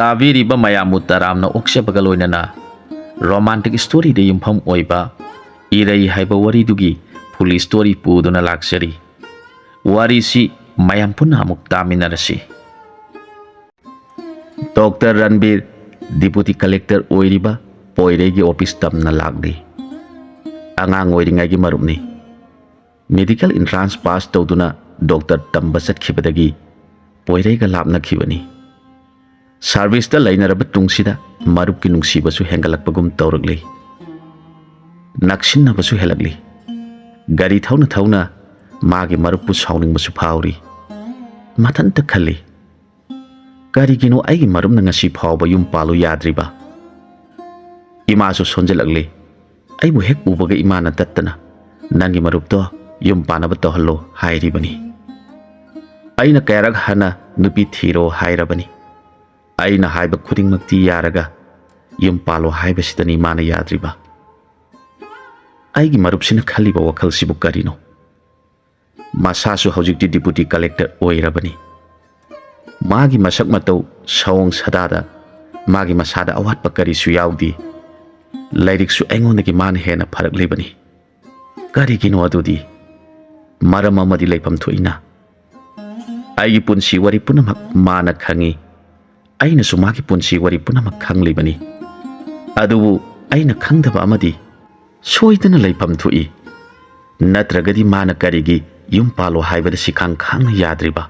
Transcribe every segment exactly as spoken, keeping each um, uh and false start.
ꯇꯥꯕꯤꯔꯤꯕ ꯃꯌꯥꯝꯕꯨ ꯇꯔꯥꯝꯅ ꯑꯣꯛꯆꯕꯒ ꯂꯣꯏꯅꯅ romantic storyꯗ ꯌꯨꯝꯐꯝ ꯑꯣꯏꯕ ꯏꯔꯩ ꯍꯥꯏꯕ ꯋꯥꯔꯤꯗꯨꯒꯤ full story ꯄꯨꯗꯨꯅ ꯂꯥꯛꯆꯔꯤ꯫ ꯋꯥꯔꯤꯁꯤ ꯃꯌꯥꯝ ꯄꯨꯟꯅ ꯑꯃꯨꯛ ꯇꯥꯃꯤꯟꯅꯔꯁꯤ꯫ ꯗꯣꯛꯇꯔ ꯔꯟꯕꯤꯔ deputy collector ꯑꯣꯏꯔꯤꯕ ꯄꯣꯏꯔꯩꯒꯤ office ꯇꯝꯅ ꯂꯥꯛꯂꯤ꯫ ꯑꯉꯥꯡ ꯑꯣꯏꯔꯤꯉꯩꯒꯤ ꯃꯔꯨꯞꯅꯤ꯫ Medical entrance pass ꯇꯧꯗꯨꯅ ꯗꯣꯛꯇꯔ ꯇꯝꯕ ꯆꯠꯈꯤꯕꯗꯒꯤ ꯄꯣꯏꯔꯩꯒ ꯂꯥꯞꯅꯈꯤꯕꯅꯤ꯫ Serviceꯇ ꯂꯩꯅꯔꯕ ꯇꯨꯡꯁꯤꯗ ꯃꯔꯨꯞꯀꯤ ꯅꯨꯡꯁꯤꯕꯁꯨ ꯍꯦꯟꯒꯠꯂꯛꯄꯒꯨꯝ ꯇꯧꯔꯛꯂꯤ꯫ ꯅꯛꯁꯤꯟꯅꯕꯁꯨ ꯍꯦꯜꯂꯛꯂꯤ꯫ ꯒꯥꯔꯤ ꯊꯧꯅ ꯊꯧꯅ ꯃꯥꯒꯤ ꯃꯔꯨꯞꯄꯨ ꯁꯥꯎꯅꯤꯡꯕꯁꯨ ꯐꯥꯎꯔꯤ꯫ ꯃꯊꯟꯇ ꯈꯜꯂꯤ, "ꯀꯔꯤꯒꯤꯅꯣ ꯑꯩꯒꯤ ꯃꯔꯨꯞꯅ ꯉꯁꯤ ꯐꯥꯎꯕ ꯌꯨꯝ ꯄꯥꯜꯂꯨ ꯌꯥꯗ꯭ꯔꯤꯕ?" ꯏꯃꯥꯁꯨ ꯁꯣꯟꯖꯜꯂꯛꯂꯤ꯫ ꯑꯩꯕꯨ ꯍꯦꯛ ꯎꯕꯒ ꯏꯃꯥꯅ ꯇꯠꯇꯅ, "ꯅꯪꯒꯤ ꯃꯔꯨꯞꯇꯣ ꯌꯨꯝ ꯄꯥꯟꯅꯕ ꯇꯧꯍꯜꯂꯣ" ꯍꯥꯏꯔꯤꯕꯅꯤ꯫ ꯑꯩꯅ ꯀꯌꯥꯔꯛ ꯍꯟꯅ ꯅꯨꯄꯤ ꯊꯤꯔꯣ ꯍꯥꯏꯔꯕꯅꯤ꯫ ꯑꯩꯅ ꯍꯥꯏꯕ ꯈꯨꯗꯤꯡꯃꯛꯇꯤ ꯌꯥꯔꯒ ꯌꯨꯝ ꯄꯥꯜꯂꯣ ꯍꯥꯏꯕꯁꯤꯗꯅꯤ ꯃꯥꯅ ꯌꯥꯗ꯭ꯔꯤꯕ꯫ ꯑꯩꯒꯤ ꯃꯔꯨꯞꯁꯤꯅ ꯈꯜꯂꯤꯕ ꯋꯥꯈꯜꯁꯤꯕꯨ ꯀꯔꯤꯅꯣ? ꯃꯁꯥꯁꯨ ꯍꯧꯖꯤꯛꯇꯤ deputy collector ꯑꯣꯏꯔꯕꯅꯤ꯫ ꯃꯥꯒꯤ ꯃꯁꯛ ꯃꯇꯧ, ꯁꯑꯣꯡ ꯁꯥꯗꯥꯗ ꯃꯥꯒꯤ ꯃꯁꯥꯗ ꯑꯋꯥꯠꯄ ꯀꯔꯤꯁꯨ ꯌꯥꯎꯗꯦ꯫ ꯂꯥꯏꯔꯤꯛꯁꯨ ꯑꯩꯉꯣꯟꯗꯒꯤ ꯃꯥꯅ ꯍꯦꯟꯅ ꯐꯔꯛꯂꯤꯕꯅꯤ꯫ ꯀꯔꯤꯒꯤꯅꯣ ꯑꯗꯨꯗꯤ? ꯃꯔꯝ ꯑꯃꯗꯤ ꯂꯩꯐꯝ ꯊꯣꯛꯏꯅ꯫ ꯑꯩꯒꯤ ꯄꯨꯟꯁꯤ ꯋꯥꯔꯤ ꯄꯨꯝꯅꯃꯛ ꯃꯥꯅ ꯈꯪꯏ꯫ ꯑꯩꯅꯁꯨ ꯃꯥꯒꯤ ꯄꯨꯟꯁꯤ ꯋꯥꯔꯤ ꯄꯨꯝꯅꯃꯛ ꯈꯪꯂꯤꯕꯅꯤ꯫ ꯑꯗꯨꯕꯨ ꯑꯩꯅ ꯈꯪꯗꯕ ꯑꯃꯗꯤ ꯁꯣꯏꯗꯅ ꯂꯩꯐꯝ ꯊꯣꯛꯏ꯫ ꯅꯠꯇ꯭ꯔꯒꯗꯤ ꯃꯥꯅ ꯀꯔꯤꯒꯤ ꯌꯨꯝ ꯄꯥꯜꯂꯣ ꯍꯥꯏꯕꯗ ꯁꯤꯈꯥꯡ ꯈꯥꯡꯅ ꯌꯥꯗ꯭ꯔꯤꯕ?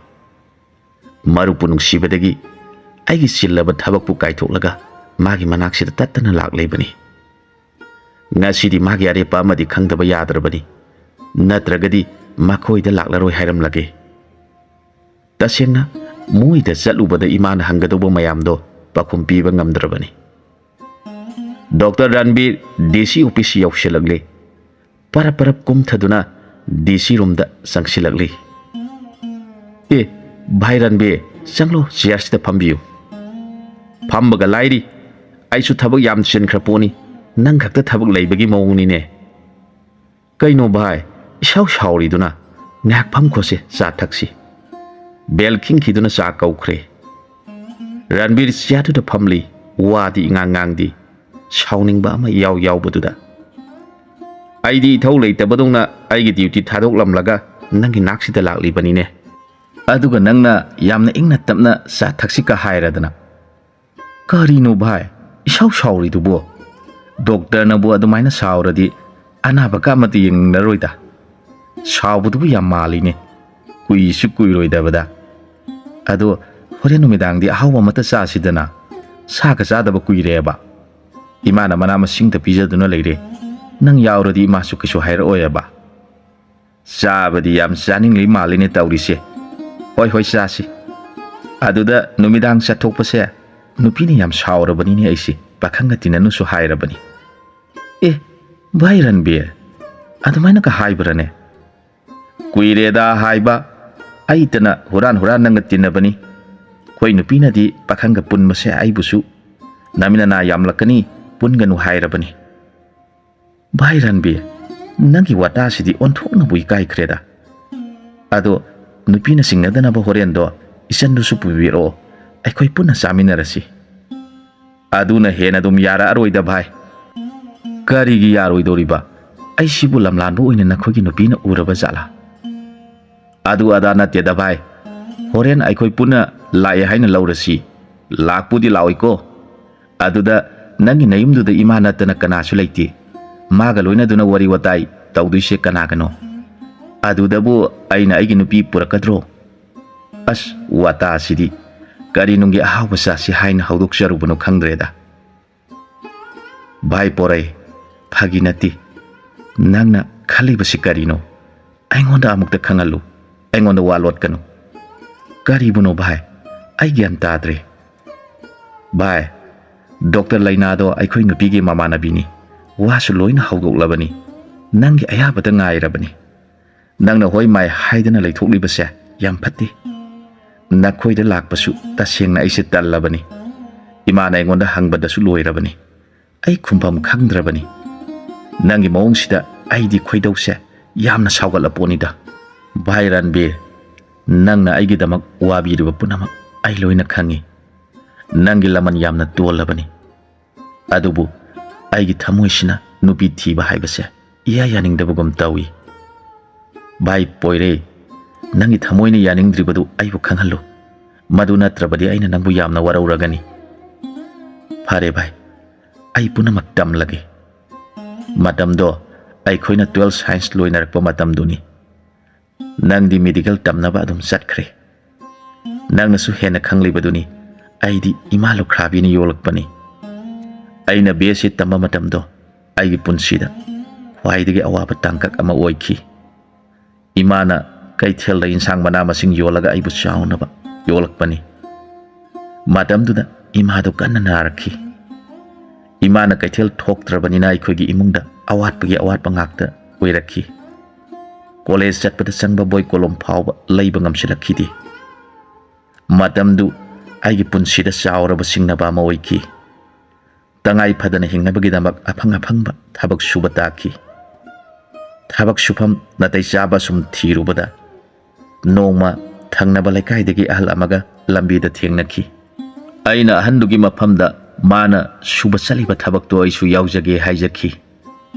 ꯃꯔꯨꯞꯄꯨ ꯅꯨꯡꯁꯤꯕꯗꯒꯤ ꯑꯩꯒꯤ ꯆꯤꯜꯂꯕ ꯊꯕꯛꯄꯨ ꯀꯥꯏꯊꯣꯛꯂꯒ ꯃꯥꯒꯤ ꯃꯅꯥꯛꯁꯤꯗ ꯇꯠꯇꯅ ꯂꯥꯛꯂꯤꯕꯅꯤ꯫ ꯉꯁꯤꯗꯤ ꯃꯥꯒꯤ ꯑꯔꯦꯞꯄ ꯑꯃꯗꯤ ꯈꯪꯗꯕ ꯌꯥꯗ꯭ꯔꯕꯅꯤ꯫ ꯅꯠꯇ꯭ꯔꯒꯗꯤ ꯃꯈꯣꯏꯗ ꯂꯥꯛꯂꯔꯣꯏ ꯍꯥꯏꯔꯝꯂꯒꯦ꯫ ꯇꯁꯦꯡꯅ ꯃꯣꯏꯗ ꯆꯠꯂꯨꯕꯗ ꯏꯃꯥꯅ ꯍꯪꯒꯗꯧꯕ ꯃꯌꯥꯝꯗꯣ ꯄꯥꯎꯈꯨꯝ ꯄꯤꯕ ꯉꯝꯗ꯭ꯔꯕꯅꯤ꯫ ꯗꯣꯛꯇꯔ ꯔꯟꯕꯤꯔ DC office ꯌꯧꯁꯤꯜꯂꯛꯂꯤ꯫ ꯄꯔꯞ ꯄꯔꯞ ꯀꯨꯝꯊꯗꯨꯅ DC roomꯗ ꯆꯪꯁꯤꯜꯂꯛꯂꯤ꯫ "ꯑꯦ, ꯚꯥꯏ ꯔꯟꯕꯤꯔ, ꯆꯪꯂꯣ, chairꯁꯤꯗ ꯐꯝꯕꯤꯌꯨ꯫" "ꯐꯝꯕꯒ ꯂꯥꯏꯔꯤ, ꯑꯩꯁꯨ ꯊꯕꯛ ꯌꯥꯝ ꯆꯤꯟꯈ꯭ꯔ ꯄꯣꯠꯅꯤ, ꯅꯪ ꯈꯛꯇ ꯊꯕꯛ ꯂꯩꯕꯒꯤ ꯃꯑꯣꯡꯅꯤꯅꯦ꯫" "ꯀꯩꯅꯣ ꯚꯥꯏ, ꯏꯁꯥꯎ ꯁꯥꯎꯔꯤꯗꯨꯅ? ꯉꯥꯏꯍꯥꯛ ꯐꯝꯈꯣꯁꯦ, ꯆꯥ ꯊꯛꯁꯤ꯫" Bell ꯈꯤꯡꯈꯤꯗꯨꯅ ꯆꯥ ꯀꯧꯈ꯭ꯔꯦ꯫ ꯔꯟꯕꯤꯔ ꯆꯤꯌꯥꯔꯗꯨꯗ ꯐꯝꯂꯤ, ꯋꯥꯗꯤ ꯏꯉꯥꯡ ꯉꯥꯡꯗꯦ, ꯁꯥꯎꯅꯤꯡꯕ ꯑꯃ ꯏꯌꯥꯎ ꯌꯥꯎꯕꯗꯨꯗ꯫ "ꯑꯩꯗꯤ ꯏꯊꯧ ꯂꯩꯇꯕꯗꯧꯅ ꯑꯩꯒꯤ ꯗ꯭ꯌꯨꯇꯤ ꯊꯥꯗꯣꯛꯂꯝꯂꯒ ꯅꯪꯒꯤ ꯅꯥꯛꯁꯤꯗ ꯂꯥꯛꯂꯤꯕꯅꯤꯅꯦ꯫ ꯑꯗꯨꯒ ꯅꯪꯅ ꯌꯥꯝꯅ ꯏꯪꯅ ꯇꯞꯅ ꯆꯥ ꯊꯛꯁꯤꯀ ꯍꯥꯏꯔꯗꯅ꯫ ꯀꯔꯤꯅꯣ ꯚꯥꯏ, ꯏꯁꯥꯎ ꯁꯥꯎꯔꯤꯗꯨꯕꯣ? ꯗꯣꯛꯇꯔꯅꯕꯨ ꯑꯗꯨꯃꯥꯏꯅ ꯁꯥꯎꯔꯗꯤ ꯑꯅꯥꯕꯒ ꯑꯃꯠꯇ ꯌꯦꯡꯅꯤꯡꯂꯔꯣꯏꯗ꯫ ꯁꯥꯎꯕꯗꯨꯕꯨ ꯌꯥꯝ ꯃꯥꯜꯂꯤꯅꯦ꯫ ꯀꯨꯏꯁꯨ ꯀꯨꯏꯔꯣꯏꯗꯕꯗ꯫ ꯑꯗꯣ ꯍꯣꯔꯦꯟ ꯅꯨꯃꯤꯗꯥꯡꯗꯤ ꯑꯍꯥꯎꯕ ꯑꯃꯠꯇ ꯆꯥꯁꯤꯗꯅ꯫ ꯁꯥꯒ ꯆꯥꯗꯕ ꯀꯨꯏꯔꯦꯕ꯫ ꯏꯃꯥꯅ ꯃꯅꯥ ꯃꯁꯤꯡꯗ ꯄꯤꯖꯗꯨꯅ ꯂꯩꯔꯦ꯫ ꯅꯪ ꯌꯥꯎꯔꯗꯤ ꯏꯃꯥꯁꯨ ꯀꯩꯁꯨ ꯍꯥꯏꯔꯛꯑꯣꯏꯕ꯫ ꯆꯥꯕꯗꯤ ꯌꯥꯝ ꯆꯥꯅꯤꯡꯂꯤ ꯃꯥꯜꯂꯤꯅꯦ ꯇꯧꯔꯤꯁꯦ꯫ ꯍꯣꯏ, ꯍꯣꯏ, ꯆꯥꯁꯤ꯫ ꯑꯗꯨꯗ ꯅꯨꯃꯤꯗꯥꯡ ꯆꯠꯊꯣꯛꯄꯁꯦ ꯅꯨꯄꯤꯅ ꯌꯥꯝ ꯁꯥꯎꯔꯕꯅꯤꯅꯦ ꯑꯩꯁꯦ꯫ ꯄꯥꯈꯪꯒ ꯇꯤꯟꯅꯅꯨꯁꯨ ꯍꯥꯏꯔꯕꯅꯤ꯫ ꯑꯦ, ꯚꯥꯏ ꯔꯟꯕꯤꯔ, ꯑꯗꯨꯃꯥꯏꯅꯒ ꯍꯥꯏꯕ꯭ꯔꯅꯦ? ꯀꯨꯏꯔꯦꯗ ꯍꯥꯏꯕ, ꯑꯩꯇꯅ ꯍꯨꯔꯥꯟ ꯍꯨꯔꯥꯟ ꯅꯪꯒ ꯇꯤꯟꯅꯕꯅꯤ꯫ ꯑꯩꯈꯣꯏ ꯅꯨꯄꯤꯅꯗꯤ ꯄꯥꯈꯪꯒ ꯄꯨꯟꯕꯁꯦ ꯑꯩꯕꯨꯁꯨ ꯅꯃꯤꯠ ꯅꯅꯥ ꯌꯥꯝꯂꯛꯀꯅꯤ, ꯄꯨꯟꯒꯅꯨ ꯍꯥꯏꯔꯕꯅꯤ꯫ ꯚꯥꯏ ꯔꯟꯕꯤꯔ, ꯅꯪꯒꯤ ꯋꯥꯇꯥꯁꯤꯗꯤ ꯑꯣꯟꯊꯣꯛꯅꯕꯨ ꯏꯀꯥꯏꯈ꯭ꯔꯦꯗ꯫ ꯑꯗꯣ ꯅꯨꯄꯤꯅ ꯆꯤꯡꯅꯗꯅꯕ ꯍꯣꯔꯦꯟꯗꯣ ꯏꯆꯟꯗꯨꯁꯨ ꯄꯨꯕꯤꯔꯛꯑꯣ, ꯑꯩꯈꯣꯏ ꯄꯨꯟꯅ ꯆꯥꯃꯤꯟꯅꯔꯁꯤ꯫ ꯑꯗꯨꯅ ꯍꯦꯟꯅ ꯑꯗꯨꯝ ꯌꯥꯔꯛꯑꯔꯣꯏꯗ ꯚꯥꯏ꯫ ꯀꯔꯤꯒꯤ ꯌꯥꯔꯣꯏꯗꯧꯔꯤꯕ? ꯑꯩꯁꯤꯕꯨ ꯂꯝꯂꯥꯟꯕ ꯑꯣꯏꯅ ꯅꯈꯣꯏꯒꯤ ꯅꯨꯄꯤꯅ ꯎꯔꯕ ꯖꯥꯠꯂꯥ? ꯑꯗꯨ ꯑꯗꯥ ꯅꯠꯇꯦꯗ ꯚꯥꯏ꯫ ꯍꯣꯔꯦꯟ ꯑꯩꯈꯣꯏ ꯄꯨꯟꯅ ꯂꯥꯛꯑꯦ ꯍꯥꯏꯅ ꯂꯧꯔꯁꯤ꯫ ꯂꯥꯛꯄꯨꯗꯤ ꯂꯥꯛꯑꯣꯏꯀꯣ꯫ ꯑꯗꯨꯗ ꯅꯪꯒꯤ ꯅꯌꯨꯝꯗꯨꯗ ꯏꯃꯥ ꯅꯠꯇꯅ ꯀꯅꯥꯁꯨ ꯂꯩꯇꯦ꯫ ꯃꯥꯒ ꯂꯣꯏꯅꯗꯨꯅ ꯋꯥꯔꯤ ꯋꯥꯇꯥꯏ ꯇꯧꯗꯣꯏꯁꯦ ꯀꯅꯥꯒꯅꯣ? ꯑꯗꯨꯗꯕꯨ ꯑꯩꯅ ꯑꯩꯒꯤ ꯅꯨꯄꯤ ꯄꯨꯔꯛꯀꯗ꯭ꯔꯣ? ꯑꯁ, ꯋꯥꯇꯥꯁꯤꯗꯤ꯫ ꯀꯔꯤ ꯅꯨꯡꯒꯤ ꯑꯍꯥꯎꯕ ꯆꯥꯁꯤ ꯍꯥꯏꯅ ꯍꯧꯗꯣꯛꯆꯔꯨꯕꯅꯣ ꯈꯪꯗ꯭ꯔꯦꯗ꯫ ꯚꯥꯏ ꯄꯣꯔꯩ, ꯐꯥꯒꯤ ꯅꯠꯇꯦ꯫ ꯅꯪꯅ ꯈꯜꯂꯤꯕꯁꯤ ꯀꯔꯤꯅꯣ? ꯑꯩꯉꯣꯟꯗ ꯑꯃꯨꯛꯇ ꯈꯪꯍꯜꯂꯨ꯫ ꯑꯩꯉꯣꯟꯗ ꯋꯥ ꯂꯣꯠꯀꯅꯨ꯫ ꯀꯔꯤꯕꯨꯅꯣ ꯚꯥꯏ? ꯑꯩ ꯒ꯭ꯌꯥꯟ ꯇꯥꯗ꯭ꯔꯦ꯫ ꯚꯥꯏ, ꯗꯣꯛꯇꯔ ꯂꯩꯅꯥꯗꯣ ꯑꯩꯈꯣꯏ ꯅꯨꯄꯤꯒꯤ ꯃꯃꯥꯟꯅꯕꯤꯅꯤ꯫ ꯋꯥꯁꯨ ꯂꯣꯏꯅ ꯍꯧꯗꯣꯛꯂꯕꯅꯤ꯫ ꯅꯪꯒꯤ ꯑꯌꯥꯕꯗ ꯉꯥꯏꯔꯕꯅꯤ꯫ ꯅꯪꯅ ꯍꯣꯏ ꯃꯥꯏ ꯍꯥꯏꯗꯅ ꯂꯩꯊꯣꯛꯂꯤꯕꯁꯦ ꯌꯥꯝ ꯐꯠꯇꯦ꯫ ꯅꯈꯣꯏꯗ ꯂꯥꯛꯄꯁꯨ ꯇꯁꯦꯡꯅ ꯑꯩꯁꯦ ꯇꯜꯂꯕꯅꯤ꯫ ꯏꯃꯥꯅ ꯑꯩꯉꯣꯟꯗ ꯍꯪꯕꯗꯁꯨ ꯂꯣꯏꯔꯕꯅꯤ꯫ ꯑꯩ ꯈꯨꯝꯐꯝ ꯈꯪꯗ꯭ꯔꯕꯅꯤ꯫ ꯅꯪꯒꯤ ꯃꯑꯣꯡꯁꯤꯗ ꯑꯩꯗꯤ ꯈꯣꯏꯗꯧꯁꯦ ꯌꯥꯝꯅ ꯁꯥꯎꯒꯠꯂ ꯄꯣꯠꯅꯤꯗ꯫ ꯚꯥꯏ ꯔꯟꯕꯤꯔ, ꯅꯪꯅ ꯑꯩꯒꯤꯗꯃꯛ ꯋꯥꯕꯤꯔꯤꯕ ꯄꯨꯝꯅꯃꯛ ꯑꯩ ꯂꯣꯏꯅ ꯈꯪꯉꯤ꯫ ꯅꯪꯒꯤ ꯂꯃꯟ ꯌꯥꯝꯅ ꯇꯣꯜꯂꯕꯅꯤ꯫ ꯑꯗꯨꯕꯨ ꯑꯩꯒꯤ ꯊꯃꯣꯏꯁꯤꯅ ꯅꯨꯄꯤ ꯊꯤꯕ ꯍꯥꯏꯕꯁꯦ ꯏꯌꯥ ꯌꯥꯅꯤꯡꯗꯕꯒꯨꯝ ꯇꯧꯏ꯫ ꯚꯥꯏ ꯄꯣꯏꯔꯦ, ꯅꯪꯒꯤ ꯊꯃꯣꯏꯅ ꯌꯥꯅꯤꯡꯗ꯭ꯔꯤꯕꯗꯨ ꯑꯩꯕꯨ ꯈꯪꯍꯜꯂꯨ꯫ ꯃꯗꯨ ꯅꯠꯇ꯭ꯔꯕꯗꯤ ꯑꯩꯅ ꯅꯪꯕꯨ ꯌꯥꯝꯅ ꯋꯥꯔꯧꯔꯒꯅꯤ꯫ ꯐꯔꯦ ꯚꯥꯏ, ꯑꯩ ꯄꯨꯝꯅꯃꯛ ꯇꯝꯂꯒꯦ꯫ ꯃꯇꯝꯗꯣ ꯑꯩꯈꯣꯏꯅ twelve science ꯂꯣꯏꯅꯔꯛꯄ ꯃꯇꯝꯗꯨꯅꯤ꯫ ꯅꯪꯗꯤ medical ꯇꯝꯅꯕ ꯑꯗꯨꯝ ꯆꯠꯈ꯭ꯔꯦ꯫ ꯅꯪꯅꯁꯨ ꯍꯦꯟꯅ ꯈꯪꯂꯤꯕꯗꯨꯅꯤ, ꯑꯩꯗꯤ ꯏꯃꯥ ꯂꯨꯈ꯭ꯔꯥꯕꯤꯅ ꯌꯣꯛꯂꯛꯄꯅꯤ꯫ ꯑꯩꯅ B S C ꯇꯝꯕ ꯃꯇꯝꯗꯣ ꯑꯩꯒꯤ ꯄꯨꯟꯁꯤꯗ ꯈ꯭ꯋꯥꯏꯗꯒꯤ ꯑꯋꯥꯕ ꯇꯥꯡꯀꯛ ꯑꯃ ꯑꯣꯏꯈꯤ꯫ ꯏꯃꯥꯅ ꯀꯩꯊꯦꯜꯗ ꯏꯟꯁꯥꯡ ꯃꯅꯥ ꯃꯁꯤꯡ ꯌꯣꯜꯂꯒ ꯑꯩꯕꯨ ꯆꯥꯎꯅꯕ ꯌꯣꯛꯂꯛꯄꯅꯤ꯫ ꯃꯇꯝꯗꯨꯗ ꯏꯃꯥꯗꯨ ꯀꯟꯅ ꯅꯥꯔꯛꯈꯤ꯫ ꯏꯃꯥꯅ ꯀꯩꯊꯦꯜ ꯊꯣꯛꯇ꯭ꯔꯕꯅꯤꯅ ꯑꯩꯈꯣꯏꯒꯤ ꯏꯃꯨꯡꯗ ꯑꯋꯥꯠꯄꯒꯤ ꯑꯋꯥꯠꯄ ꯉꯥꯛꯇ ꯑꯣꯏꯔꯛꯈꯤ꯫ ꯀꯣꯂꯦꯖ ꯆꯠꯄꯗ ꯆꯪꯕ ꯕꯣꯏ ꯀꯣꯂꯣꯝ ꯐꯥꯎꯕ ꯂꯩꯕ ꯉꯝꯁꯤꯜꯂꯛꯈꯤꯗꯦ꯫ ꯃꯇꯝꯗꯨ ꯑꯩꯒꯤ ꯄꯨꯟꯁꯤꯗ ꯆꯥꯎꯔꯕ ꯁꯤꯡꯅꯕ ꯑꯃ ꯑꯣꯏꯈꯤ꯫ ꯇꯉꯥꯏ ꯐꯗꯅ ꯍꯤꯡꯅꯕꯒꯤꯗꯃꯛ ꯑꯐꯪ ꯑꯐꯪꯕ ꯊꯕꯛ ꯁꯨꯕ ꯇꯥꯈꯤ꯫ ꯊꯕꯛ ꯁꯨꯐꯝ ꯅꯥꯇꯩ ꯆꯥꯕ ꯁꯨꯝ ꯊꯤꯔꯨꯕꯗ ꯅꯣꯡꯃ ꯊꯪꯅꯕ ꯂꯩꯀꯥꯏꯗꯒꯤ ꯑꯍꯜ ꯑꯃꯒ ꯂꯝꯕꯤꯗ ꯊꯦꯡꯅꯈꯤ꯫ ꯑꯩꯅ ꯑꯍꯟꯗꯨꯒꯤ ꯃꯐꯝꯗ ꯃꯥꯅ ꯁꯨꯕ ꯆꯠꯂꯤꯕ ꯊꯕꯛꯇꯣ ꯑꯩꯁꯨ ꯌꯥꯎꯖꯒꯦ ꯍꯥꯏꯖꯈꯤ꯫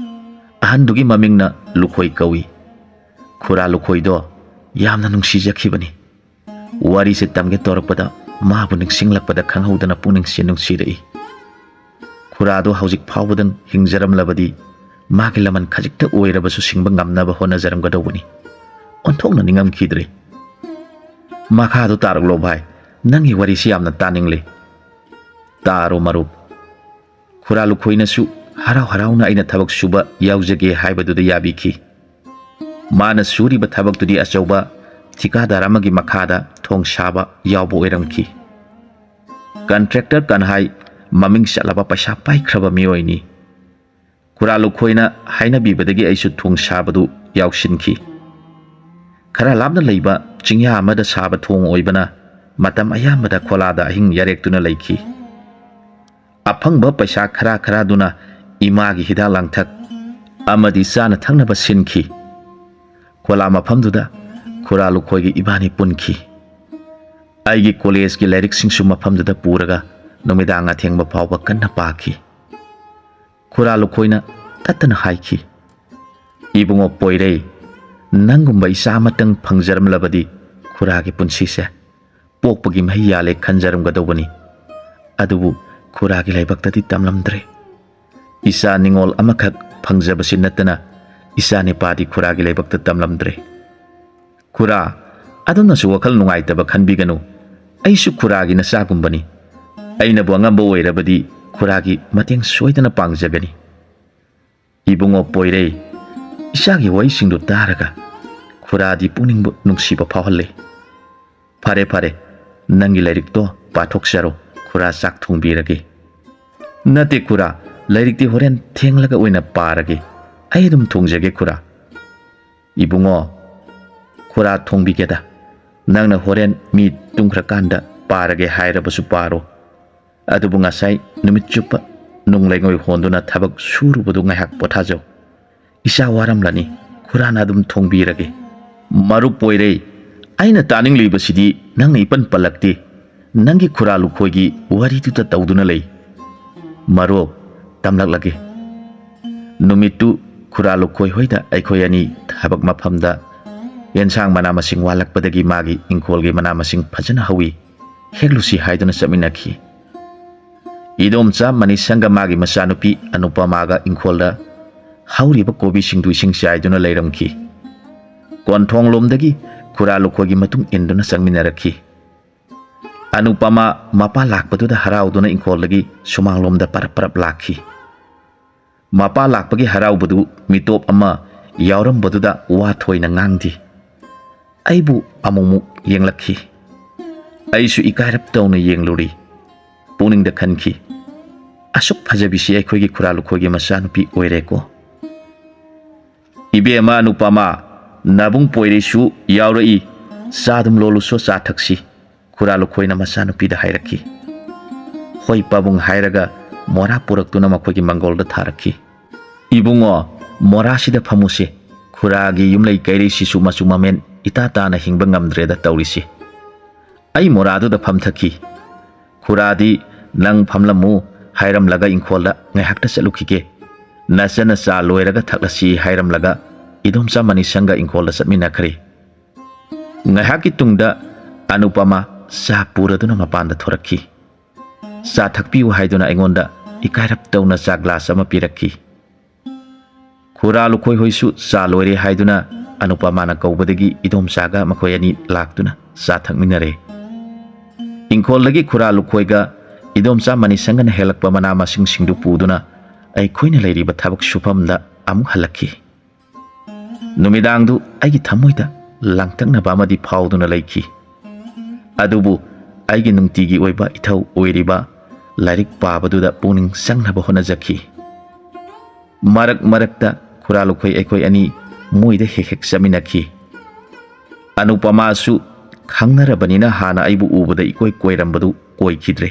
ꯑꯍꯟꯗꯨꯒꯤ ꯃꯃꯤꯡꯅ ꯂꯨꯈꯣꯏ ꯀꯧꯏ꯫ ꯈꯨꯔꯥ ꯂꯨꯈꯣꯏꯗꯣ ꯌꯥꯝꯅ ꯅꯨꯡꯁꯤꯖꯈꯤꯕꯅꯤ꯫ ꯋꯥꯔꯤꯁꯦ ꯇꯝꯒꯦ ꯇꯧꯔꯛꯄꯗ ꯃꯥꯕꯨ ꯅꯤꯡꯁꯤꯡꯂꯛꯄꯗ ꯈꯪꯍꯧꯗꯅ ꯄꯨꯛꯅꯤꯡꯁꯦ ꯅꯨꯡꯁꯤꯔꯛꯏ꯫ ꯈꯨꯔꯥꯗꯣ ꯍꯧꯖꯤꯛ ꯐꯥꯎꯕꯗꯪ ꯍꯤꯡꯖꯔꯝꯂꯕꯗꯤ ꯃꯥꯒꯤ ꯂꯃꯟ ꯈꯖꯤꯛꯇ ꯑꯣꯏꯔꯕꯁꯨ ꯁꯤꯡꯕ ꯉꯝꯅꯕ ꯍꯣꯠꯅꯖꯔꯝꯒꯗꯧꯕꯅꯤ꯫ ꯑꯣꯟꯊꯣꯛꯅ ꯅꯤꯡꯉꯝꯈꯤꯗ꯭ꯔꯦ꯫ ꯃꯈꯥꯗꯣ ꯇꯥꯔꯛꯂꯣ ꯚꯥꯏ, ꯅꯪꯒꯤ ꯋꯥꯔꯤꯁꯤ ꯌꯥꯝꯅ ꯇꯥꯅꯤꯡꯂꯦ꯫ ꯇꯥꯔꯣ ꯃꯔꯨꯞ꯫ ꯈꯨꯔꯥ ꯂꯨꯈꯣꯏꯅꯁꯨ ꯍꯔꯥꯎ ꯍꯔꯥꯎꯅ ꯑꯩꯅ ꯊꯕꯛ ꯁꯨꯕ ꯌꯥꯎꯖꯒꯦ ꯍꯥꯏꯕꯗꯨꯗ ꯌꯥꯕꯤꯈꯤ꯫ ꯃꯥꯅ ꯁꯨꯔꯤꯕ ꯊꯕꯛꯇꯨꯗꯤ ꯑꯆꯧꯕ ꯊꯤꯀꯥꯗꯥꯔ ꯑꯃꯒꯤ ꯃꯈꯥꯗ ꯊꯣꯡ ꯁꯥꯕ ꯌꯥꯎꯕ ꯑꯣꯏꯔꯝꯈꯤ꯫ ꯀꯟꯇ꯭ꯔꯦꯛꯇꯔ ꯀꯟꯍꯥꯏ ꯃꯃꯤꯡ ꯆꯠꯂꯕ ꯄꯩꯁꯥ ꯄꯥꯏꯈ꯭ꯔꯕ ꯃꯤꯑꯣꯏꯅꯤ꯫ ꯈꯨꯔꯥ ꯂꯨꯈꯣꯏꯅ ꯍꯥꯏꯅꯕꯤꯕꯗꯒꯤ ꯑꯩꯁꯨ ꯊꯣꯡ ꯁꯥꯕꯗꯨ ꯌꯥꯎꯁꯤꯟꯈꯤ꯫ ꯈꯔ ꯂꯥꯞꯅ ꯂꯩꯕ ꯆꯤꯡꯌꯥ ꯑꯃꯗ ꯁꯥꯕ ꯊꯣꯡ ꯑꯣꯏꯕꯅ ꯃꯇꯝ ꯑꯌꯥꯝꯕꯗ ꯈꯣꯂꯥꯗ ꯑꯍꯤꯡ ꯌꯥꯔꯦꯛꯇꯨꯅ ꯂꯩꯈꯤ꯫ ꯑꯐꯪꯕ ꯄꯩꯁꯥ ꯈꯔ ꯈꯔꯗꯨꯅ ꯏꯃꯥꯒꯤ ꯍꯤꯗꯥꯛ ꯂꯥꯡꯊꯛ ꯑꯃꯗꯤ ꯆꯥꯅ ꯊꯛꯅꯕ ꯁꯤꯟꯈꯤ꯫ ꯈꯣꯂꯥ ꯃꯐꯝꯗꯨꯗ ꯈꯨꯔꯥ ꯂꯨꯈꯣꯏꯒꯤ ꯏꯕꯥꯅꯤ ꯄꯨꯟꯈꯤ꯫ ꯑꯩꯒꯤ ꯀꯣꯂꯦꯖꯀꯤ ꯂꯥꯏꯔꯤꯛꯁꯤꯡꯁꯨ ꯃꯐꯝꯗꯨꯗ ꯄꯨꯔꯒ ꯅꯨꯃꯤꯗꯥꯡ ꯑꯊꯦꯡꯕ ꯐꯥꯎꯕ ꯀꯟꯅ ꯄꯥꯈꯤ꯫ ꯈꯨꯔꯥ ꯂꯨꯈꯣꯏꯅ ꯇꯠꯇꯅ ꯍꯥꯏꯈꯤ, "ꯏꯕꯨꯡꯉꯣ ꯄꯣꯏꯔꯩ, ꯅꯪꯒꯨꯝꯕ ꯏꯆꯥ ꯑꯃꯇꯪ ꯐꯪꯖꯔꯝꯂꯕꯗꯤ ꯈꯨꯔꯥꯒꯤ ꯄꯨꯟꯁꯤꯁꯦ ꯄꯣꯛꯄꯒꯤ ꯃꯍꯩ ꯌꯥꯜꯂꯦ ꯈꯟꯖꯔꯝꯒꯗꯧꯕꯅꯤ꯫ ꯑꯗꯨꯕꯨ ꯈꯨꯔꯥꯒꯤ ꯂꯥꯏꯕꯛꯇꯗꯤ ꯇꯝꯂꯝꯗ꯭ꯔꯦ꯫ ꯏꯆꯥ ꯅꯤꯉꯣꯜ ꯑꯃꯈꯛ ꯐꯪꯖꯕꯁꯤ ꯅꯠꯇꯅ ꯏꯆꯥ ꯅꯤꯄꯥꯗꯤ ꯈꯨꯔꯥꯒꯤ ꯂꯥꯏꯕꯛꯇ ꯇꯝꯂꯝꯗ꯭ꯔꯦ꯫ ꯈꯨꯔꯥ, ꯑꯗꯨꯝꯅꯁꯨ ꯋꯥꯈꯜ ꯅꯨꯡꯉꯥꯏꯇꯕ ꯈꯟꯕꯤꯒꯅꯨ꯫ ꯑꯩꯁꯨ ꯈꯨꯔꯥꯒꯤ ꯅꯆꯥꯒꯨꯝꯕꯅꯤ꯫ ꯑꯩꯅꯕꯨ ꯑꯉꯝꯕ ꯑꯣꯏꯔꯕꯗꯤ ꯈꯨꯔꯥꯒꯤ ꯃꯇꯦꯡ ꯁꯣꯏꯗꯅ ꯄꯥꯡꯖꯒꯅꯤ꯫" ꯏꯕꯨꯡꯉꯣ ꯄꯣꯏꯔꯩ, ꯏꯆꯥꯒꯤ ꯋꯥꯔꯤꯁꯤꯡꯗꯨ ꯇꯥꯔꯒ ꯈꯨꯔꯥꯗꯤ ꯄꯨꯛꯅꯤꯡꯕꯨ ꯅꯨꯡꯁꯤꯕ ꯐꯥꯎꯍꯜꯂꯦ꯫ "ꯐꯔꯦ, ꯐꯔꯦ, ꯅꯪꯒꯤ ꯂꯥꯏꯔꯤꯛꯇꯣ ꯄꯥꯊꯣꯛꯆꯔꯣ, ꯈꯨꯔꯥ ꯆꯥꯛ ꯊꯣꯡꯕꯤꯔꯒꯦ꯫" "ꯅꯠꯇꯦ ꯈꯨꯔꯥ, ꯂꯥꯏꯔꯤꯛꯇꯤ ꯍꯣꯔꯦꯟ ꯊꯦꯡꯂꯒ ꯑꯣꯏꯅ ꯄꯥꯔꯒꯦ꯫ ꯑꯩ ꯑꯗꯨꯝ ꯊꯣꯡꯖꯒꯦ ꯈꯨꯔꯥ꯫" "ꯏꯕꯨꯡꯉꯣ, ꯈꯨꯔꯥ ꯊꯣꯡꯕꯤꯒꯦꯗ꯫ ꯅꯪꯅ ꯍꯣꯔꯦꯟ ꯃꯤ ꯇꯨꯝꯈ꯭ꯔꯀꯥꯟꯗ ꯄꯥꯔꯒꯦ ꯍꯥꯏꯔꯕꯁꯨ ꯄꯥꯔꯣ꯫ ꯑꯗꯨꯕꯨ ꯉꯁꯥꯏ ꯅꯨꯃꯤꯠ ꯆꯨꯞꯄ ꯅꯨꯡ ꯂꯩꯉꯣꯏ ꯍꯣꯟꯗꯨꯅ ꯊꯕꯛ ꯁꯨꯔꯨꯕꯗꯨ ꯉꯥꯏꯍꯥꯛ ꯄꯣꯊꯥꯖꯧ꯫ ꯏꯆꯥ ꯋꯥꯔꯝꯂꯅꯤ, ꯈꯨꯔꯥꯅ ꯑꯗꯨꯝ ꯊꯣꯡꯕꯤꯔꯒꯦ꯫" "ꯃꯔꯨꯞ ꯄꯣꯏꯔꯩ, ꯑꯩꯅ ꯇꯥꯅꯤꯡꯂꯤꯕꯁꯤꯗꯤ ꯅꯪꯅ ꯏꯄꯟ ꯄꯜꯂꯛꯇꯦ꯫ ꯅꯪꯒꯤ ꯈꯨꯔꯥ ꯂꯨꯈꯣꯏꯒꯤ ꯋꯥꯔꯤꯗꯨꯗ ꯇꯧꯗꯨꯅ ꯂꯩ꯫" "ꯃꯔꯨꯞ, ꯇꯝꯂꯛꯂꯒꯦ꯫ ꯅꯨꯃꯤꯠꯇꯨ ꯈꯨꯔꯥ ꯂꯨꯈꯣꯏ ꯍꯣꯏꯗ ꯑꯩꯈꯣꯏ ꯑꯅꯤ ꯊꯕꯛ ꯃꯐꯝꯗ ꯌꯦꯟꯁꯥꯡ ꯃꯅꯥ ꯃꯁꯤꯡ ꯋꯥꯠꯂꯛꯄꯗꯒꯤ ꯃꯥꯒꯤ ꯏꯪꯈꯣꯜꯒꯤ ꯃꯅꯥ ꯃꯁꯤꯡ ꯐꯖꯅ ꯍꯧꯏ, ꯍꯦꯛꯂꯨꯁꯤ ꯍꯥꯏꯗꯨꯅ ꯆꯠꯃꯤꯟꯅꯈꯤ꯫ ꯏꯗꯣꯝꯆꯥ ꯃꯅꯤꯁꯪꯒ ꯃꯥꯒꯤ ꯃꯆꯥꯅꯨꯄꯤ ꯑꯅꯨꯄꯃꯥꯒ ꯏꯪꯈꯣꯜꯗ ꯍꯧꯔꯤꯕ ꯀꯣꯕꯤꯁꯤꯡꯗꯨ ꯏꯁꯤꯡ ꯆꯥꯏꯗꯨꯅ ꯂꯩꯔꯝꯈꯤ꯫ ꯀꯣꯟꯊꯣꯡꯂꯣꯝꯗꯒꯤ ꯈꯨꯔꯥ ꯂꯨꯈꯣꯏꯒꯤ ꯃꯇꯨꯡ ꯏꯟꯗꯨꯅ ꯆꯪꯃꯤꯟꯅꯔꯛꯈꯤ꯫ ꯑꯅꯨꯄꯃꯥ ꯃꯄꯥ ꯂꯥꯛꯄꯗꯨꯗ ꯍꯔꯥꯎꯗꯨꯅ ꯏꯪꯈꯣꯜꯗꯒꯤ ꯁꯨꯃꯥꯡꯂꯣꯝꯗ ꯄꯔꯞ ꯄꯔꯞ ꯂꯥꯛꯈꯤ꯫ ꯃꯄꯥ ꯂꯥꯛꯄꯒꯤ ꯍꯔꯥꯎꯕꯗꯨ ꯃꯤꯇꯣꯞ ꯑꯃ ꯌꯥꯎꯔꯝꯕꯗꯨꯗ ꯋꯥ ꯊꯣꯏꯅ ꯉꯥꯡꯗꯦ꯫ ꯑꯩꯕꯨ ꯑꯃꯨꯛꯃꯨꯛ ꯌꯦꯡꯂꯛꯈꯤ꯫ ꯑꯩꯁꯨ ꯏꯀꯥꯏꯔꯞ ꯇꯧꯅ ꯌꯦꯡꯂꯨꯔꯤ꯫ ꯄꯨꯛꯅꯤꯡꯗ ꯈꯟꯈꯤ, "ꯑꯁꯨꯛ ꯐꯖꯕꯤꯁꯤ ꯑꯩꯈꯣꯏꯒꯤ ꯈꯨꯔꯥ ꯂꯨꯈꯣꯏꯒꯤ ꯃꯆꯥꯅꯨꯄꯤ ꯑꯣꯏꯔꯦꯀꯣ꯫" "ꯏꯕꯦꯝꯃ ꯑꯅꯨꯄꯃꯥ, ꯅꯕꯨꯡ ꯄꯣꯏꯔꯩꯁꯨ ꯌꯥꯎꯔꯛꯏ꯫ ꯆꯥ ꯑꯗꯨꯝ ꯂꯣꯜꯂꯨꯁꯣ, ꯆꯥ ꯊꯛꯁꯤ꯫" ꯈꯨꯔꯥ ꯂꯨꯈꯣꯏꯅ ꯃꯆꯥꯅꯨꯄꯤꯗ ꯍꯥꯏꯔꯛꯈꯤ꯫ "ꯍꯣꯏ ꯄꯥꯕꯨꯡ" ꯍꯥꯏꯔꯒ ꯃꯣꯔꯥ ꯄꯨꯔꯛꯇꯨꯅ ꯃꯈꯣꯏꯒꯤ ꯃꯪꯒꯣꯜꯗ ꯊꯥꯔꯛꯈꯤ꯫ "ꯏꯕꯨꯡꯉꯣ, ꯃꯣꯔꯥꯁꯤꯗ ꯐꯝꯃꯨꯁꯦ꯫ ꯈꯨꯔꯥꯒꯤ ꯌꯨꯝꯂꯩ ꯀꯩꯔꯩꯁꯤꯁꯨ ꯃꯆꯨ ꯃꯃꯦꯟ ꯏꯇꯥ ꯇꯥꯅ ꯍꯤꯡꯕ ꯉꯝꯗ꯭ꯔꯦꯗ ꯇꯧꯔꯤꯁꯦ꯫" ꯑꯩ ꯃꯣꯔꯥꯗꯨꯗ ꯐꯝꯊꯈꯤ꯫ ꯈꯨꯔꯥꯗꯤ "ꯅꯪ ꯐꯝꯂꯝꯃꯨ" ꯍꯥꯏꯔꯝꯂꯒ ꯏꯪꯈꯣꯜꯗ ꯉꯥꯏꯍꯥꯛꯇ ꯆꯠꯂꯨꯈꯤꯒꯦ, ꯅꯆꯟꯅ ꯆꯥ ꯂꯣꯏꯔꯒ ꯊꯛꯂꯁꯤ ꯍꯥꯏꯔꯝꯂꯒ ꯏꯗꯣꯝꯆꯥ ꯃꯅꯤꯁꯪꯒ ꯏꯪꯈꯣꯜꯗ ꯆꯠꯃꯤꯟꯅꯈ꯭ꯔꯦ꯫ ꯉꯥꯏꯍꯥꯛꯀꯤ ꯇꯨꯡꯗ ꯑꯅꯨꯄꯃꯥ ꯆꯥ ꯄꯨꯔꯗꯨꯅ ꯃꯄꯥꯟꯗ ꯊꯣꯔꯛꯈꯤ꯫ ꯆꯥ ꯊꯛꯄꯤꯌꯨ ꯍꯥꯏꯗꯨꯅ ꯑꯩꯉꯣꯟꯗ ꯏꯀꯥꯏꯔꯞ ꯇꯧꯅ ꯆꯥ ꯒ꯭ꯂꯥꯁ ꯑꯃ ꯄꯤꯔꯛꯈꯤ꯫ ꯈꯨꯔꯥ ꯂꯨꯈꯣꯏ ꯍꯣꯏꯁꯨ ꯆꯥ ꯂꯣꯏꯔꯦ ꯍꯥꯏꯗꯨꯅ ꯑꯅꯨꯄꯃꯥꯅ ꯀꯧꯕꯗꯒꯤ ꯏꯗꯣꯝꯆꯥꯒ ꯃꯈꯣꯏ ꯑꯅꯤ ꯂꯥꯛꯇꯨꯅ ꯆꯥ ꯊꯛꯃꯤꯟꯅꯔꯦ꯫ ꯏꯪꯈꯣꯜꯗꯒꯤ ꯈꯨꯔꯥ ꯂꯨꯈꯣꯏꯒ ꯏꯗꯣꯝꯆꯥ ꯃꯅꯤꯁꯪꯒꯅ ꯍꯦꯜꯂꯛꯄ ꯃꯅꯥ ꯃꯁꯤꯡꯁꯤꯡꯗꯨ ꯄꯨꯗꯨꯅ ꯑꯩꯈꯣꯏꯅ ꯂꯩꯔꯤꯕ ꯊꯕꯛ ꯁꯨꯐꯝꯗ ꯑꯃꯨꯛ ꯍꯜꯂꯛꯈꯤ꯫ ꯅꯨꯃꯤꯗꯥꯡꯗꯨ ꯑꯩꯒꯤ ꯊꯃꯣꯏꯗ ꯂꯥꯡꯇꯛꯅꯕ ꯑꯃꯗꯤ ꯐꯥꯎꯗꯨꯅ ꯂꯩꯈꯤ꯫ ꯑꯗꯨꯕꯨ ꯑꯩꯒꯤ ꯅꯨꯡꯇꯤꯒꯤ ꯑꯣꯏꯕ ꯏꯊꯧ ꯑꯣꯏꯔꯤꯕ ꯂꯥꯏꯔꯤꯛ ꯄꯥꯕꯗꯨꯗ ꯄꯨꯛꯅꯤꯡ ꯆꯪꯅꯕ ꯍꯣꯠꯅꯖꯈꯤ꯫ ꯃꯔꯛ ꯃꯔꯛꯇ ꯈꯨꯔꯥ ꯂꯨꯈꯣꯏ ꯑꯩꯈꯣꯏ ꯑꯅꯤ ꯃꯣꯏꯗ ꯍꯦꯛ ꯍꯦꯛ ꯆꯠꯃꯤꯟꯅꯈꯤ꯫ ꯑꯅꯨꯄꯃꯥꯁꯨ ꯈꯪꯅꯔꯕꯅꯤꯅ ꯍꯥꯟꯅ ꯑꯩꯕꯨ ꯎꯕꯗ ꯏꯀꯣꯏ ꯀꯣꯏꯔꯝꯕꯗꯨ ꯑꯣꯏꯈꯤꯗ꯭ꯔꯦ꯫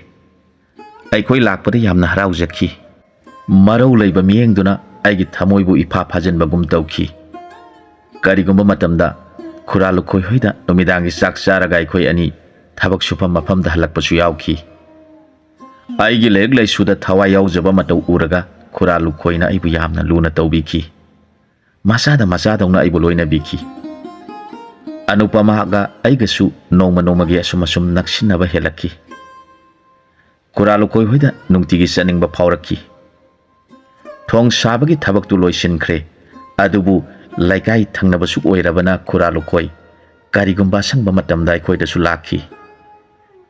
ꯑꯩꯈꯣꯏ ꯂꯥꯛꯄꯗ ꯌꯥꯝꯅ ꯍꯔꯥꯎꯖꯈꯤ꯫ ꯃꯔꯧ ꯂꯩꯕ ꯃꯤꯠꯌꯦꯡꯗꯨꯅ ꯑꯩꯒꯤ ꯊꯃꯣꯏꯕꯨ ꯏꯐꯥ ꯐꯥꯖꯤꯟꯕꯒꯨꯝ ꯇꯧꯈꯤ꯫ ꯀꯔꯤꯒꯨꯝꯕ ꯃꯇꯝꯗ ꯈꯨꯔꯥ ꯂꯨꯈꯣꯏ ꯍꯣꯏꯗ ꯅꯨꯃꯤꯗꯥꯡꯒꯤ ꯆꯥꯛ ꯆꯥꯔꯒ ꯑꯩꯈꯣꯏ ꯑꯅꯤ ꯊꯕꯛ ꯁꯨꯐꯝ ꯃꯐꯝꯗ ꯍꯜꯂꯛꯄꯁꯨ ꯌꯥꯎꯈꯤ꯫ ꯑꯩꯒꯤ ꯂꯥꯏꯔꯤꯛ ꯂꯥꯏꯁꯨꯗ ꯊꯋꯥꯏ ꯌꯥꯎꯖꯕ ꯃꯇꯧ ꯎꯔꯒ ꯈꯨꯔꯥ ꯂꯨꯈꯣꯏꯅ ꯑꯩꯕꯨ ꯌꯥꯝꯅ ꯂꯨꯅ ꯇꯧꯕꯤꯈꯤ꯫ ꯃꯆꯥꯗ ꯃꯆꯥꯗꯧꯅ ꯑꯩꯕꯨ ꯂꯣꯏꯅꯕꯤꯈꯤ꯫ ꯑꯅꯨꯄꯃꯥꯒ ꯑꯩꯒꯁꯨ ꯅꯣꯡꯃ ꯅꯣꯡꯃꯒꯤ ꯑꯁꯨꯝ ꯑꯁꯨꯝ ꯅꯛꯁꯤꯟꯅꯕ ꯍꯦꯜꯂꯛꯈꯤ꯫ ꯈꯨꯔꯥ ꯂꯨꯈꯣꯏ ꯍꯣꯏꯗ ꯅꯨꯡꯇꯤꯒꯤ ꯆꯠꯅꯤꯡꯕ ꯐꯥꯎꯔꯛꯈꯤ꯫ ꯊꯣꯡ ꯁꯥꯕꯒꯤ ꯊꯕꯛꯇꯨ ꯂꯣꯏꯁꯤꯟꯈ꯭ꯔꯦ, ꯑꯗꯨꯕꯨ ꯂꯩꯀꯥꯏ ꯊꯪꯅꯕꯁꯨ ꯑꯣꯏꯔꯕꯅ ꯈꯨꯔꯥ ꯂꯨꯈꯣꯏ ꯀꯔꯤꯒꯨꯝꯕ ꯑꯁꯪꯕ ꯃꯇꯝꯗ ꯑꯩꯈꯣꯏꯗꯁꯨ ꯂꯥꯛꯈꯤ꯫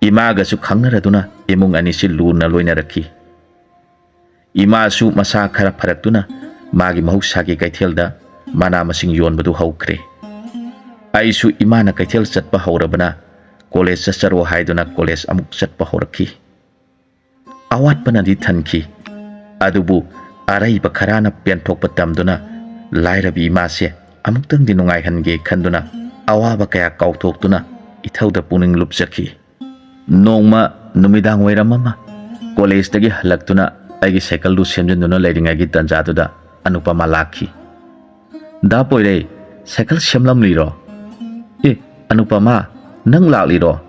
ꯏꯃꯥꯒꯁꯨ ꯈꯪꯅꯔꯗꯨꯅ ꯏꯃꯨꯡ ꯑꯅꯤꯁꯤ ꯂꯨꯅ ꯂꯣꯏꯅꯔꯛꯈꯤ꯫ ꯏꯃꯥꯁꯨ ꯃꯁꯥ ꯈꯔ ꯐꯔꯛꯇꯨꯅ ꯃꯥꯒꯤ ꯃꯍꯧꯁꯥꯒꯤ ꯀꯩꯊꯦꯜꯗ ꯃꯅꯥ ꯃꯁꯤꯡ ꯌꯣꯟꯕꯗꯨ ꯍꯧꯈ꯭ꯔꯦ꯫ ꯑꯩꯁꯨ ꯏꯃꯥꯅ ꯀꯩꯊꯦꯜ ꯆꯠꯄ ꯍꯧꯔꯕꯅ ꯀꯣꯂꯦꯖ ꯆꯠꯆꯔꯣ ꯍꯥꯏꯗꯨꯅ ꯀꯣꯂꯦꯖ ꯑꯃꯨꯛ ꯆꯠꯄ ꯍꯧꯔꯛꯈꯤ꯫ ꯑꯋꯥꯠꯄꯅꯗꯤ ꯊꯟꯈꯤ, ꯑꯗꯨꯕꯨ ꯑꯔꯩꯕ ꯈꯔꯅ ꯄꯦꯟꯊꯣꯛꯄ ꯇꯝꯗꯨꯅ ꯂꯥꯏꯔꯕꯤ ꯏꯃꯥꯁꯦ ꯑꯃꯨꯛꯇꯪꯗꯤ ꯅꯨꯡꯉꯥꯏꯍꯟꯒꯦ ꯈꯟꯗꯨꯅ ꯑꯋꯥꯕ ꯀꯌꯥ ꯀꯥꯎꯊꯣꯛꯇꯨꯅ ꯏꯊꯧꯗ ꯄꯨꯛꯅꯤꯡ ꯂꯨꯞꯆꯈꯤ꯫ ꯅꯣꯡꯃ ꯅꯨꯃꯤꯗꯥꯡ ꯋꯥꯏꯔꯝ ꯑꯃ ꯀꯣꯂꯦꯖꯇꯒꯤ ꯍꯜꯂꯛꯇꯨꯅ ꯑꯩꯒꯤ ꯁꯥꯏꯀꯜꯗꯨ ꯁꯦꯝꯖꯤꯟꯗꯨꯅ ꯂꯩꯔꯤꯉꯩꯒꯤ ꯇꯟꯖꯥꯗꯨꯗ ꯑꯅꯨꯄꯃꯥ ꯂꯥꯛꯈꯤ꯫ "ꯗꯥ ꯄꯣꯏꯔꯩ, ꯁꯥꯏꯀꯜ ꯁꯦꯝꯂꯝꯂꯤꯔꯣ? ꯑꯦ, ꯑꯅꯨꯄꯃꯥ, ꯅꯪ ꯂꯥꯛꯂꯤꯔꯣ?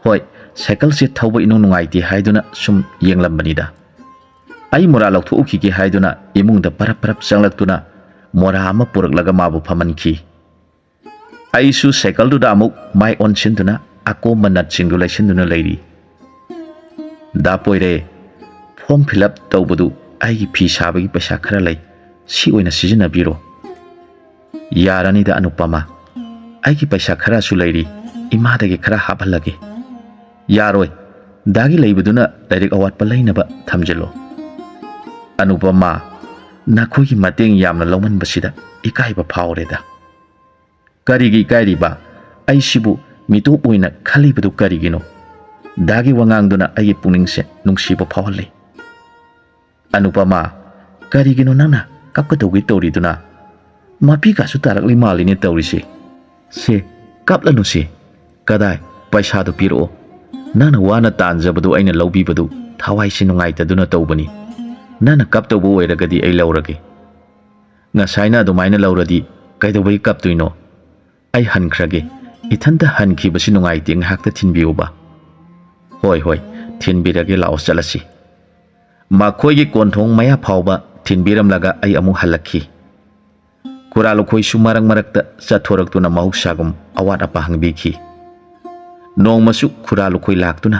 "ꯍꯣꯏ, ꯁꯥꯏꯀꯜꯁꯦ ꯊꯧꯕ ꯏꯅꯨꯡ ꯅꯨꯡꯉꯥꯏꯇꯦ ꯍꯥꯏꯗꯨꯅ ꯁꯨꯝ ꯌꯦꯡꯂꯝꯕꯅꯤꯗ꯫ ꯑꯩ ꯃꯣꯔꯥ ꯂꯧꯊꯣꯛꯎꯈꯤꯒꯦ" ꯍꯥꯏꯗꯨꯅ ꯏꯃꯨꯡꯗ ꯄꯔꯞ ꯄꯔꯞ ꯆꯪꯂꯛꯇꯨꯅ ꯃꯣꯔꯥ ꯑꯃ ꯄꯨꯔꯛꯂꯒ ꯃꯥꯕꯨ ꯐꯝꯍꯟꯈꯤ꯫ ꯑꯩꯁꯨ ꯁꯥꯏꯀꯜꯗꯨꯗ ꯑꯃꯨꯛ ꯃꯥꯏ ꯑꯣꯟꯁꯤꯟꯗꯨꯅ ꯑꯀꯣꯝꯕ ꯅꯠꯁꯤꯡꯗꯨ ꯂꯩꯁꯤꯟꯗꯨꯅ ꯂꯩꯔꯤ꯫ "ꯗꯥ ꯄꯣꯏꯔꯩ, form fill up ꯇꯧꯕꯗꯨ ꯑꯩꯒꯤ ꯐꯤ ꯁꯥꯕꯒꯤ ꯄꯩꯁꯥ ꯈꯔ ꯂꯩ, ꯁꯤ ꯑꯣꯏꯅ ꯁꯤꯖꯤꯟꯅꯕꯤꯔꯣ"꯫ "ꯌꯥꯔꯅꯤꯗ ꯑꯅꯨꯄꯃꯥ, ꯑꯩꯒꯤ ꯄꯩꯁꯥ ꯈꯔꯁꯨ ꯂꯩꯔꯤ, ꯏꯃꯥꯗꯒꯤ ꯈꯔ ꯍꯥꯞꯍꯜꯂꯒꯦ꯫ ꯌꯥꯔꯣꯏ, ꯗꯥꯒꯤ ꯂꯩꯕꯗꯨꯅ ꯂꯥꯏꯔꯤꯛ ꯑꯋꯥꯠꯄ ꯂꯩꯅꯕ ꯊꯝꯖꯤꯜꯂꯣ"꯫ "ꯑꯅꯨꯄꯃꯥ, ꯅꯈꯣꯏꯒꯤ ꯃꯇꯦꯡ ꯌꯥꯝꯅ ꯂꯧꯃꯟꯕꯁꯤꯗ ꯏꯀꯥꯏꯕ ꯐꯥꯎꯔꯦꯗ"꯫ "ꯀꯔꯤꯒꯤ ꯏꯀꯥꯏꯔꯤꯕ? ꯑꯩꯁꯤꯕꯨ ꯃꯤꯇꯣꯞ ꯑꯣꯏꯅ ꯈꯜꯂꯤꯕꯗꯨ ꯀꯔꯤꯒꯤꯅꯣ? ꯗꯥꯒꯤ ꯋꯥꯉꯥꯡꯗꯨꯅ ꯑꯩꯒꯤ ꯄꯨꯛꯅꯤꯡꯁꯦ ꯅꯨꯡꯁꯤꯕ ꯐꯥꯎꯍꯜꯂꯤ"꯫ "ꯑꯅꯨꯄꯃꯥ, ꯀꯔꯤꯒꯤꯅꯣ ꯅꯪꯅ ꯀꯞꯀꯗꯧꯒꯤ ꯇꯧꯔꯤꯗꯨꯅ? ꯃꯄꯤ ꯀꯥꯁꯨ ꯇꯥꯔꯛꯂꯤ ꯃꯥꯜꯂꯤꯅꯦ ꯇꯧꯔꯤꯁꯦ꯫ ꯁꯦ, ꯀꯞꯂꯅꯨꯁꯦ꯫ ꯀꯗꯥꯏ, ꯄꯩꯁꯥꯗꯨ ꯄꯤꯔꯛꯑꯣ꯫ ꯅꯪꯅ ꯋꯥꯅ ꯇꯥꯟꯖꯕꯗꯨ ꯑꯩꯅ ꯂꯧꯕꯤꯕꯗꯨ ꯊꯋꯥꯏꯁꯦ ꯅꯨꯡꯉꯥꯏꯇꯗꯨꯅ ꯇꯧꯕꯅꯤ꯫ ꯅꯪꯅ ꯀꯞꯇꯧꯕ ꯑꯣꯏꯔꯒꯗꯤ ꯑꯩ ꯂꯧꯔꯒꯦ꯫ ꯉꯁꯥꯏꯅ ꯑꯗꯨꯃꯥꯏꯅ ꯂꯧꯔꯗꯤ ꯀꯩꯗꯧꯕꯩ ꯀꯞꯇꯣꯏꯅꯣ? ꯑꯩ ꯍꯟꯈ꯭ꯔꯒꯦ꯫ ꯏꯊꯟꯇ ꯍꯟꯈꯤꯕꯁꯤ ꯅꯨꯡꯉꯥꯏꯇꯦ, ꯉꯥꯏꯍꯥꯛꯇ ꯊꯤꯟꯕꯤꯌꯨꯕ"꯫ "ꯍꯣꯏ, ꯍꯣꯏ, ꯊꯤꯟꯕꯤꯔꯒꯦ, ꯂꯥꯛꯑꯣ ꯆꯠꯂꯁꯤ"꯫ ꯃꯈꯣꯏꯒꯤ ꯀꯣꯟꯊꯣꯡ ꯃꯌꯥ ꯐꯥꯎꯕ ꯊꯤꯟꯕꯤꯔꯝꯂꯒ ꯑꯩ ꯑꯃꯨꯛ ꯍꯜꯂꯛꯈꯤ꯫ ꯈꯨꯔꯥ ꯂꯨꯈꯣꯏꯁꯨ ꯃꯔꯛ ꯃꯔꯛꯇ ꯆꯠꯊꯣꯔꯛꯇꯨꯅ ꯃꯍꯧꯁꯥꯒꯨꯝ ꯑꯋꯥꯠ ꯑꯄꯥ ꯍꯪꯕꯤꯈꯤ꯫ ꯅꯣꯡꯃꯁꯨ ꯈꯨꯔꯥ ꯂꯨꯈꯣꯏ ꯂꯥꯛꯇꯨꯅ,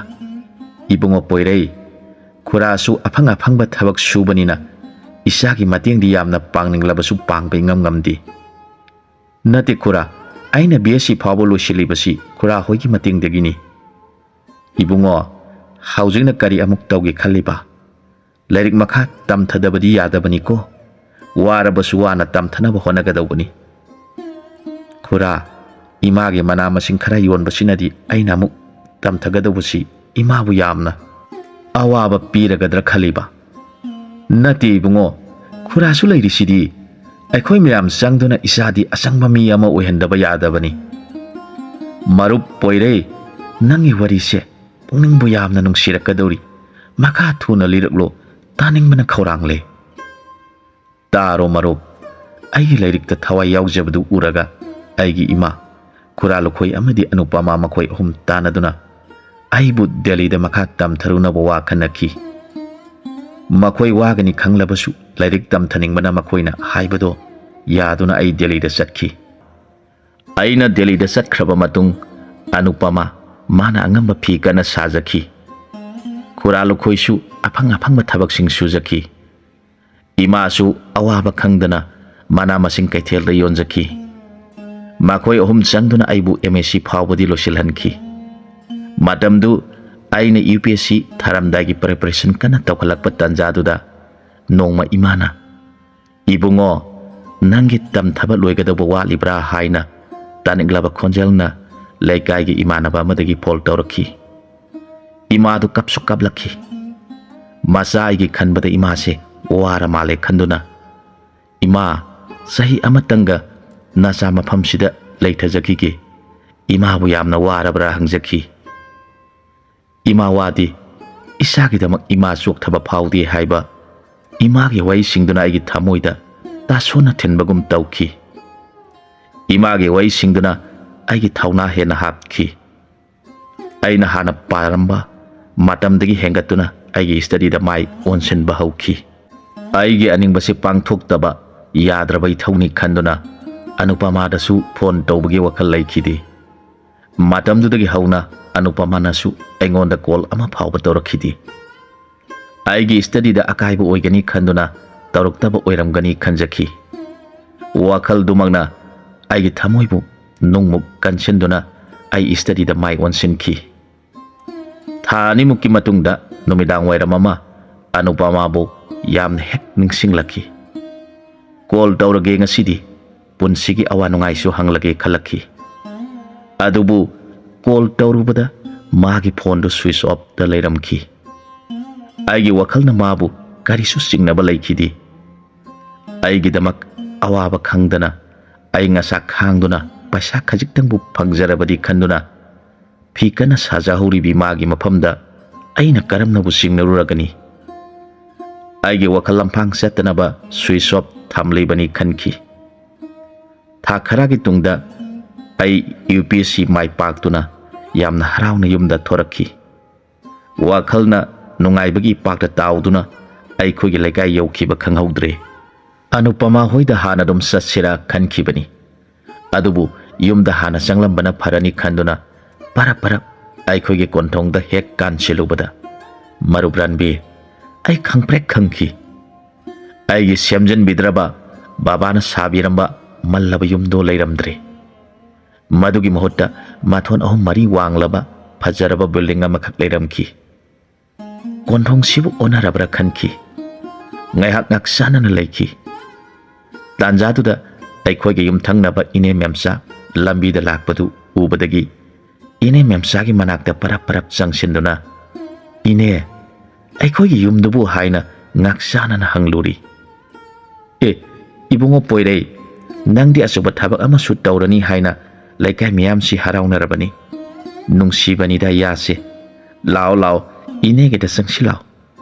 "ꯏꯕꯨꯡꯉꯣ ꯄꯣꯏꯔꯩ, ꯈꯨꯔꯥꯁꯨ ꯑꯐꯪ ꯑꯐꯪꯕ ꯊꯕꯛ ꯁꯨꯕꯅꯤꯅ ꯏꯆꯥꯒꯤ ꯃꯇꯦꯡꯗꯤ ꯌꯥꯝꯅ ꯄꯥꯡꯅꯤꯡꯂꯕꯁꯨ ꯄꯥꯡꯕ ꯏꯉꯝ ꯉꯝꯗꯦ"꯫ "ꯅꯠꯇꯦ ꯈꯨꯔꯥ, ꯑꯩꯅ B S C ꯐꯥꯎꯕ ꯂꯣꯏꯁꯤꯜꯂꯤꯕꯁꯤ ꯈꯨꯔꯥ ꯍꯣꯏꯒꯤ ꯃꯇꯦꯡꯗꯒꯤꯅꯤ"꯫ "ꯏꯕꯨꯡꯉꯣ, ꯍꯧꯖꯤꯛꯅ ꯀꯔꯤ ꯑꯃꯨꯛ ꯇꯧꯒꯦ ꯈꯜꯂꯤꯕ? ꯂꯥꯏꯔꯤꯛ ꯃꯈꯥ ꯇꯝꯊꯗꯕꯗꯤ ꯌꯥꯗꯕꯅꯤꯀꯣ꯫ ꯋꯥꯔꯕꯁꯨ ꯋꯥꯅ ꯇꯝꯊꯅꯕ ꯍꯣꯠꯅꯒꯗꯧꯕꯅꯤ"꯫ "ꯈꯨꯔꯥ, ꯏꯃꯥꯒꯤ ꯃꯅꯥ ꯃꯁꯤꯡ ꯈꯔ ꯌꯣꯟꯕꯁꯤꯅꯗꯤ ꯑꯩꯅ ꯑꯃꯨꯛ ꯇꯝꯊꯒꯗꯧꯕꯁꯤ ꯏꯃꯥꯕꯨ ꯌꯥꯝꯅ ꯑꯋꯥꯕ ꯄꯤꯔꯒꯗ꯭ꯔꯥ ꯈꯜꯂꯤꯕ"꯫ "ꯅꯠꯇꯦ ꯏꯕꯨꯡꯉꯣ, ꯈꯨꯔꯥꯁꯨ ꯂꯩꯔꯤꯁꯤꯗꯤ꯫ ꯑꯩꯈꯣꯏ ꯃꯌꯥꯝ ꯆꯪꯗꯨꯅ ꯏꯆꯥꯗꯤ ꯑꯆꯪꯕ ꯃꯤ ꯑꯃ ꯑꯣꯏꯍꯟꯗꯕ ꯌꯥꯗꯕꯅꯤ"꯫ "ꯃꯔꯨꯞ ꯄꯣꯏꯔꯩ, ꯅꯪꯒꯤ ꯋꯥꯔꯤꯁꯦ ꯄꯨꯛꯅꯤꯡꯕꯨ ꯌꯥꯝꯅ ꯅꯨꯡꯁꯤꯔꯛꯀꯗꯧꯔꯤ꯫ ꯃꯈꯥ ꯊꯨꯅ ꯂꯤꯔꯛꯂꯣ, ꯇꯥꯅꯤꯡꯕꯅ ꯈꯧꯔꯥꯡꯂꯦ"꯫ "ꯇꯥꯔꯣ ꯃꯔꯨꯞ, ꯑꯩꯒꯤ ꯂꯥꯏꯔꯤꯛꯇ ꯊꯋꯥꯏ ꯌꯥꯎꯖꯕꯗꯨ ꯎꯔꯒ ꯑꯩꯒꯤ ꯏꯃꯥ, ꯈꯨꯔꯥ ꯂꯨꯈꯣꯏ ꯑꯃꯗꯤ ꯑꯅꯨꯄꯃꯥ ꯃꯈꯣꯏ ꯑꯍꯨꯝ ꯇꯥꯟꯅꯗꯨꯅ ꯑꯩꯕꯨ ꯗꯦꯜꯂꯤꯗ ꯃꯈꯥ ꯇꯝꯊꯔꯨꯅꯕ ꯋꯥ ꯈꯟꯅꯈꯤ꯫ ꯃꯈꯣꯏ ꯋꯥꯒꯅꯤ ꯈꯪꯂꯕꯁꯨ ꯂꯥꯏꯔꯤꯛ ꯇꯝꯊꯅꯤꯡꯕꯅ ꯃꯈꯣꯏꯅ ꯍꯥꯏꯕꯗꯣ ꯌꯥꯗꯨꯅ ꯑꯩ ꯗꯦꯜꯂꯤꯗ ꯆꯠꯈꯤ꯫ ꯑꯩꯅ ꯗꯦꯜꯂꯤꯗ ꯆꯠꯈ꯭ꯔꯕ ꯃꯇꯨꯡ ꯑꯅꯨꯄꯃꯥ ꯃꯥꯅ ꯑꯉꯝꯕ ꯐꯤ ꯀꯟꯅ ꯁꯥꯖꯈꯤ꯫ ꯈꯨꯔꯥ ꯂꯨꯈꯣꯏꯁꯨ ꯑꯐꯪ ꯑꯐꯪꯕ ꯊꯕꯛꯁꯤꯡ ꯁꯨꯖꯈꯤ꯫ ꯏꯃꯥꯁꯨ ꯑꯋꯥꯕ ꯈꯪꯗꯅ ꯃꯅꯥ ꯃꯁꯤꯡ ꯀꯩꯊꯦꯜꯗ ꯌꯣꯟꯖꯈꯤ꯫ ꯃꯈꯣꯏ ꯑꯍꯨꯝ ꯆꯪꯗꯨꯅ ꯑꯩꯕꯨ ꯑꯦꯝ ꯑꯦꯁ ꯁꯤ ꯐꯥꯎꯕꯗꯤ ꯂꯣꯏꯁꯤꯜꯍꯟꯈꯤ꯫ ꯃꯇꯝꯗꯨ ꯑꯩꯅ U P S C ꯊꯥꯔꯝꯗꯥꯏꯒꯤ preparation ꯀꯟꯅ ꯇꯧꯈꯠꯂꯛꯄ ꯇꯥꯟꯖꯥꯗꯨꯗ ꯅꯣꯡꯃ ꯏꯃꯥꯅ, "ꯏꯕꯨꯡꯉꯣ, ꯅꯪꯒꯤ ꯇꯝꯊꯕ ꯂꯣꯏꯒꯗꯧꯕ ꯋꯥꯠꯂꯤꯕ꯭ꯔꯥ?" ꯍꯥꯏꯅ ꯇꯥꯅꯤꯡꯂꯕ ꯈꯣꯟꯖꯦꯜꯅ ꯂꯩꯀꯥꯏꯒꯤ ꯏꯃꯥꯟꯅꯕ ꯑꯃꯗꯒꯤ ꯐꯣꯟ ꯇꯧꯔꯛꯈꯤ꯫ ꯏꯃꯥꯗꯨ ꯀꯞꯁꯨ ꯀꯞꯂꯛꯈꯤ꯫ ꯃꯆꯥ ꯑꯩꯒꯤ ꯈꯟꯕꯗ ꯏꯃꯥꯁꯦ ꯋꯥꯔ ꯃꯥꯜꯂꯦ ꯈꯟꯗꯨꯅ, "ꯏꯃꯥ, ꯆꯍꯤ ꯑꯃꯇꯪꯒ ꯅꯆꯥ ꯃꯐꯝꯁꯤꯗ ꯂꯩꯊꯖꯈꯤꯒꯦ꯫ ꯏꯃꯥꯕꯨ ꯌꯥꯝꯅ ꯋꯥꯔꯕ꯭ꯔꯥ?" ꯍꯪꯖꯈꯤ꯫ ꯏꯃꯥ ꯋꯥꯗꯤ ꯏꯁꯥꯒꯤꯗꯃꯛ ꯏꯃꯥ ꯆꯣꯛꯊꯕ ꯐꯥꯎꯗꯦ ꯍꯥꯏꯕ ꯏꯃꯥꯒꯤ ꯋꯥꯍꯩꯁꯤꯡꯗꯨꯅ ꯑꯩꯒꯤ ꯊꯃꯣꯏꯗ ꯇꯥꯁꯣꯟꯅ ꯊꯤꯟꯕꯒꯨꯝ ꯇꯧꯈꯤ꯫ ꯏꯃꯥꯒꯤ ꯋꯥꯍꯩꯁꯤꯡꯗꯨꯅ ꯑꯩꯒꯤ ꯊꯧꯅꯥ ꯍꯦꯟꯅ ꯍꯥꯞꯈꯤ꯫ ꯑꯩꯅ ꯍꯥꯟꯅ ꯄꯥꯔꯝꯕ ꯃꯇꯝꯗꯒꯤ ꯍꯦꯟꯒꯠꯇꯨꯅ ꯑꯩꯒꯤ ꯁ꯭ꯇꯗꯤꯗ ꯃꯥꯏ ꯑꯣꯟꯁꯤꯟꯕ ꯍꯧꯈꯤ꯫ ꯑꯩꯒꯤ ꯑꯅꯤꯡꯕꯁꯤ ꯄꯥꯡꯊꯣꯛꯇꯕ ꯌꯥꯗ꯭ꯔꯕ ꯏꯊꯧꯅꯤ ꯈꯟꯗꯨꯅ ꯑꯅꯨꯄꯃꯥꯗꯁꯨ ꯐꯣꯟ ꯇꯧꯕꯒꯤ ꯋꯥꯈꯜ ꯂꯩꯈꯤꯗꯦ꯫ ꯃꯇꯝꯗꯨꯗꯒꯤ ꯍꯧꯅ ꯑꯅꯨꯄꯃꯥꯅꯁꯨ ꯑꯩꯉꯣꯟꯗ ꯀꯣꯜ ꯑꯃ ꯐꯥꯎꯕ ꯇꯧꯔꯛꯈꯤꯗꯦ꯫ ꯑꯩꯒꯤ ꯁ꯭ꯇꯗꯤꯗ ꯑꯀꯥꯏꯕ ꯑꯣꯏꯒꯅꯤ ꯈꯟꯗꯨꯅ ꯇꯧꯔꯛꯇꯕ ꯑꯣꯏꯔꯝꯒꯅꯤ ꯈꯟꯖꯈꯤ꯫ ꯋꯥꯈꯜꯗꯨꯃꯛꯅ ꯑꯩꯒꯤ ꯊꯃꯣꯏꯕꯨ ꯅꯨꯡꯃꯨꯛ ꯀꯟꯁꯤꯟꯗꯨꯅ ꯑꯩ ꯁ꯭ꯇꯗꯤꯗ ꯃꯥꯏ ꯑꯣꯟꯁꯤꯟꯈꯤ꯫ ꯊꯥ ꯑꯅꯤꯃꯨꯛꯀꯤ ꯃꯇꯨꯡꯗ ꯅꯨꯃꯤꯗꯥꯡ ꯋꯥꯏꯔꯝ ꯑꯃ ꯑꯅꯨꯄꯃꯥꯕꯨ ꯌꯥꯝꯅ ꯍꯦꯛ ꯅꯤꯡꯁꯤꯡꯂꯛꯈꯤ꯫ "ꯀꯣꯜ ꯇꯧꯔꯒꯦ ꯉꯁꯤꯗꯤ, ꯄꯨꯟꯁꯤꯒꯤ ꯑꯋꯥ ꯅꯨꯡꯉꯥꯏꯁꯨ ꯍꯪꯂꯒꯦ" ꯈꯜꯂꯛꯈꯤ꯫ ꯑꯗꯨꯕꯨ ꯀꯣꯜ ꯇꯧꯔꯨꯕꯗ ꯃꯥꯒꯤ ꯐꯣꯟꯗꯨ ꯁ꯭ꯋꯤꯆ ꯑꯣꯐꯇ ꯂꯩꯔꯝꯈꯤ꯫ ꯑꯩꯒꯤ ꯋꯥꯈꯜꯅ ꯃꯥꯕꯨ ꯀꯔꯤꯁꯨ ꯆꯤꯡꯅꯕ ꯂꯩꯈꯤꯗꯦ꯫ ꯑꯩꯒꯤꯗꯃꯛ ꯑꯋꯥꯕ ꯈꯪꯗꯅ ꯑꯏꯪ ꯑꯁꯥ ꯈꯥꯡꯗꯨꯅ ꯄꯩꯁꯥ ꯈꯖꯤꯛꯇꯪꯕꯨ ꯐꯪꯖꯔꯕꯗꯤ ꯈꯟꯗꯨꯅ ꯐꯤ ꯀꯟꯅ ꯁꯥꯖꯍꯧꯔꯤꯕꯤ ꯃꯥꯒꯤ ꯃꯐꯝꯗ ꯑꯩꯅ ꯀꯔꯝꯅꯕꯨ ꯆꯤꯡꯅꯔꯨꯔꯒꯅꯤ? ꯑꯩꯒꯤ ꯋꯥꯈꯜ ꯂꯝꯐꯥꯡ ꯆꯠꯇꯅꯕ ꯁ꯭ꯋꯤꯆ ꯑꯣꯐ ꯊꯝꯂꯤꯕꯅꯤ ꯈꯟꯈꯤ꯫ ꯊꯥ ꯈꯔꯒꯤ ꯇꯨꯡꯗ ꯑꯩ ꯌꯨ ꯄꯤ ꯑꯦꯁ ꯁꯤ ꯃꯥꯏ ꯄꯥꯛꯇꯨꯅ ꯌꯥꯝꯅ ꯍꯔꯥꯎꯅ ꯌꯨꯝꯗ ꯊꯣꯔꯛꯈꯤ꯫ ꯋꯥꯈꯜꯅ ꯅꯨꯡꯉꯥꯏꯕꯒꯤ ꯏꯄꯥꯛꯇ ꯇꯥꯎꯗꯨꯅ ꯑꯩꯈꯣꯏꯒꯤ ꯂꯩꯀꯥꯏ ꯌꯧꯈꯤꯕ ꯈꯪꯍꯧꯗ꯭ꯔꯦ꯫ ꯑꯅꯨꯄꯃꯥ ꯍꯣꯏꯗ ꯍꯥꯟꯅ ꯑꯗꯨꯝ ꯆꯠꯁꯤꯔꯥ ꯈꯟꯈꯤꯕꯅꯤ꯫ ꯑꯗꯨꯕꯨ ꯌꯨꯝꯗ ꯍꯥꯟꯅ ꯆꯪꯂꯝꯕꯅ ꯐꯔꯅꯤ ꯈꯟꯗꯨꯅ ꯄꯔꯞ ꯄꯔꯞ ꯑꯩꯈꯣꯏꯒꯤ ꯀꯣꯟꯊꯣꯡꯗ ꯍꯦꯛ ꯀꯥꯟꯁꯤꯜꯂꯨꯕꯗ, ꯃꯔꯨꯞ ꯔꯟꯕꯤꯔ, ꯑꯩ ꯈꯪꯄ꯭ꯔꯦꯛ ꯈꯪꯈꯤ꯫ ꯑꯩꯒꯤ ꯁꯦꯝꯖꯤꯟꯕꯤꯗ꯭ꯔꯕ ꯕꯕꯥꯅ ꯁꯥꯕꯤꯔꯝꯕ ꯃꯜꯂꯕ ꯌꯨꯝꯗꯣ ꯂꯩꯔꯝꯗ꯭ꯔꯦ꯫ ꯃꯗꯨꯒꯤ ꯃꯍꯨꯠꯇ ꯃꯊꯣꯟ ꯑꯍꯨꯝ ꯃꯔꯤ ꯋꯥꯡꯂꯕ ꯐꯖꯔꯕ building ꯑꯃꯈꯛ ꯂꯩꯔꯝꯈꯤ꯫ ꯀꯣꯟꯊꯣꯡꯁꯤꯕꯨ ꯑꯣꯟꯅꯔꯕ꯭ꯔꯥ ꯈꯟꯈꯤ꯫ ꯉꯥꯏꯍꯥꯛ ꯉꯥꯛꯆꯥꯟꯅꯅ ꯂꯩꯈꯤ꯫ ꯇꯥꯟꯖꯥꯗꯨꯗ ꯑꯩꯈꯣꯏꯒꯤ ꯌꯨꯝꯊꯪꯅꯕ ꯏꯅꯦ ꯃꯦꯝꯆꯥ ꯂꯝꯕꯤꯗ ꯂꯥꯛꯄꯗꯨ ꯎꯕꯗꯒꯤ ꯏꯅꯦ ꯃꯦꯝꯆꯥꯒꯤ ꯃꯅꯥꯛꯇ ꯄꯔꯞ ꯄꯔꯞ ꯆꯪꯁꯤꯟꯗꯨꯅ, "ꯏꯅꯦ, ꯑꯩꯈꯣꯏꯒꯤ ꯌꯨꯝꯗꯨꯕꯨ?" ꯍꯥꯏꯅ ꯉꯥꯛꯆꯥꯟꯅꯅ ꯍꯪꯂꯨꯔꯤ꯫ "ꯑꯦ, ꯏꯕꯨꯡꯉꯣ ꯄꯣꯏꯔꯩ, ꯅꯪꯗꯤ ꯑꯆꯧꯕ ꯊꯕꯛ ꯑꯃꯁꯨ ꯇꯧꯔꯅꯤ ꯍꯥꯏꯅ ꯂꯩꯀꯥꯏ ꯃꯤꯌꯥꯝꯁꯤ ꯍꯔꯥꯎꯅꯔꯕꯅꯤ꯫ ꯅꯨꯡꯁꯤꯕꯅꯤꯗ ꯌꯥꯁꯦ꯫ ꯂꯥꯛꯑꯣ, ꯂꯥꯛꯑꯣ, ꯏꯅꯦꯒꯤꯗ ꯆꯪꯁꯤꯜꯂꯛꯑꯣ꯫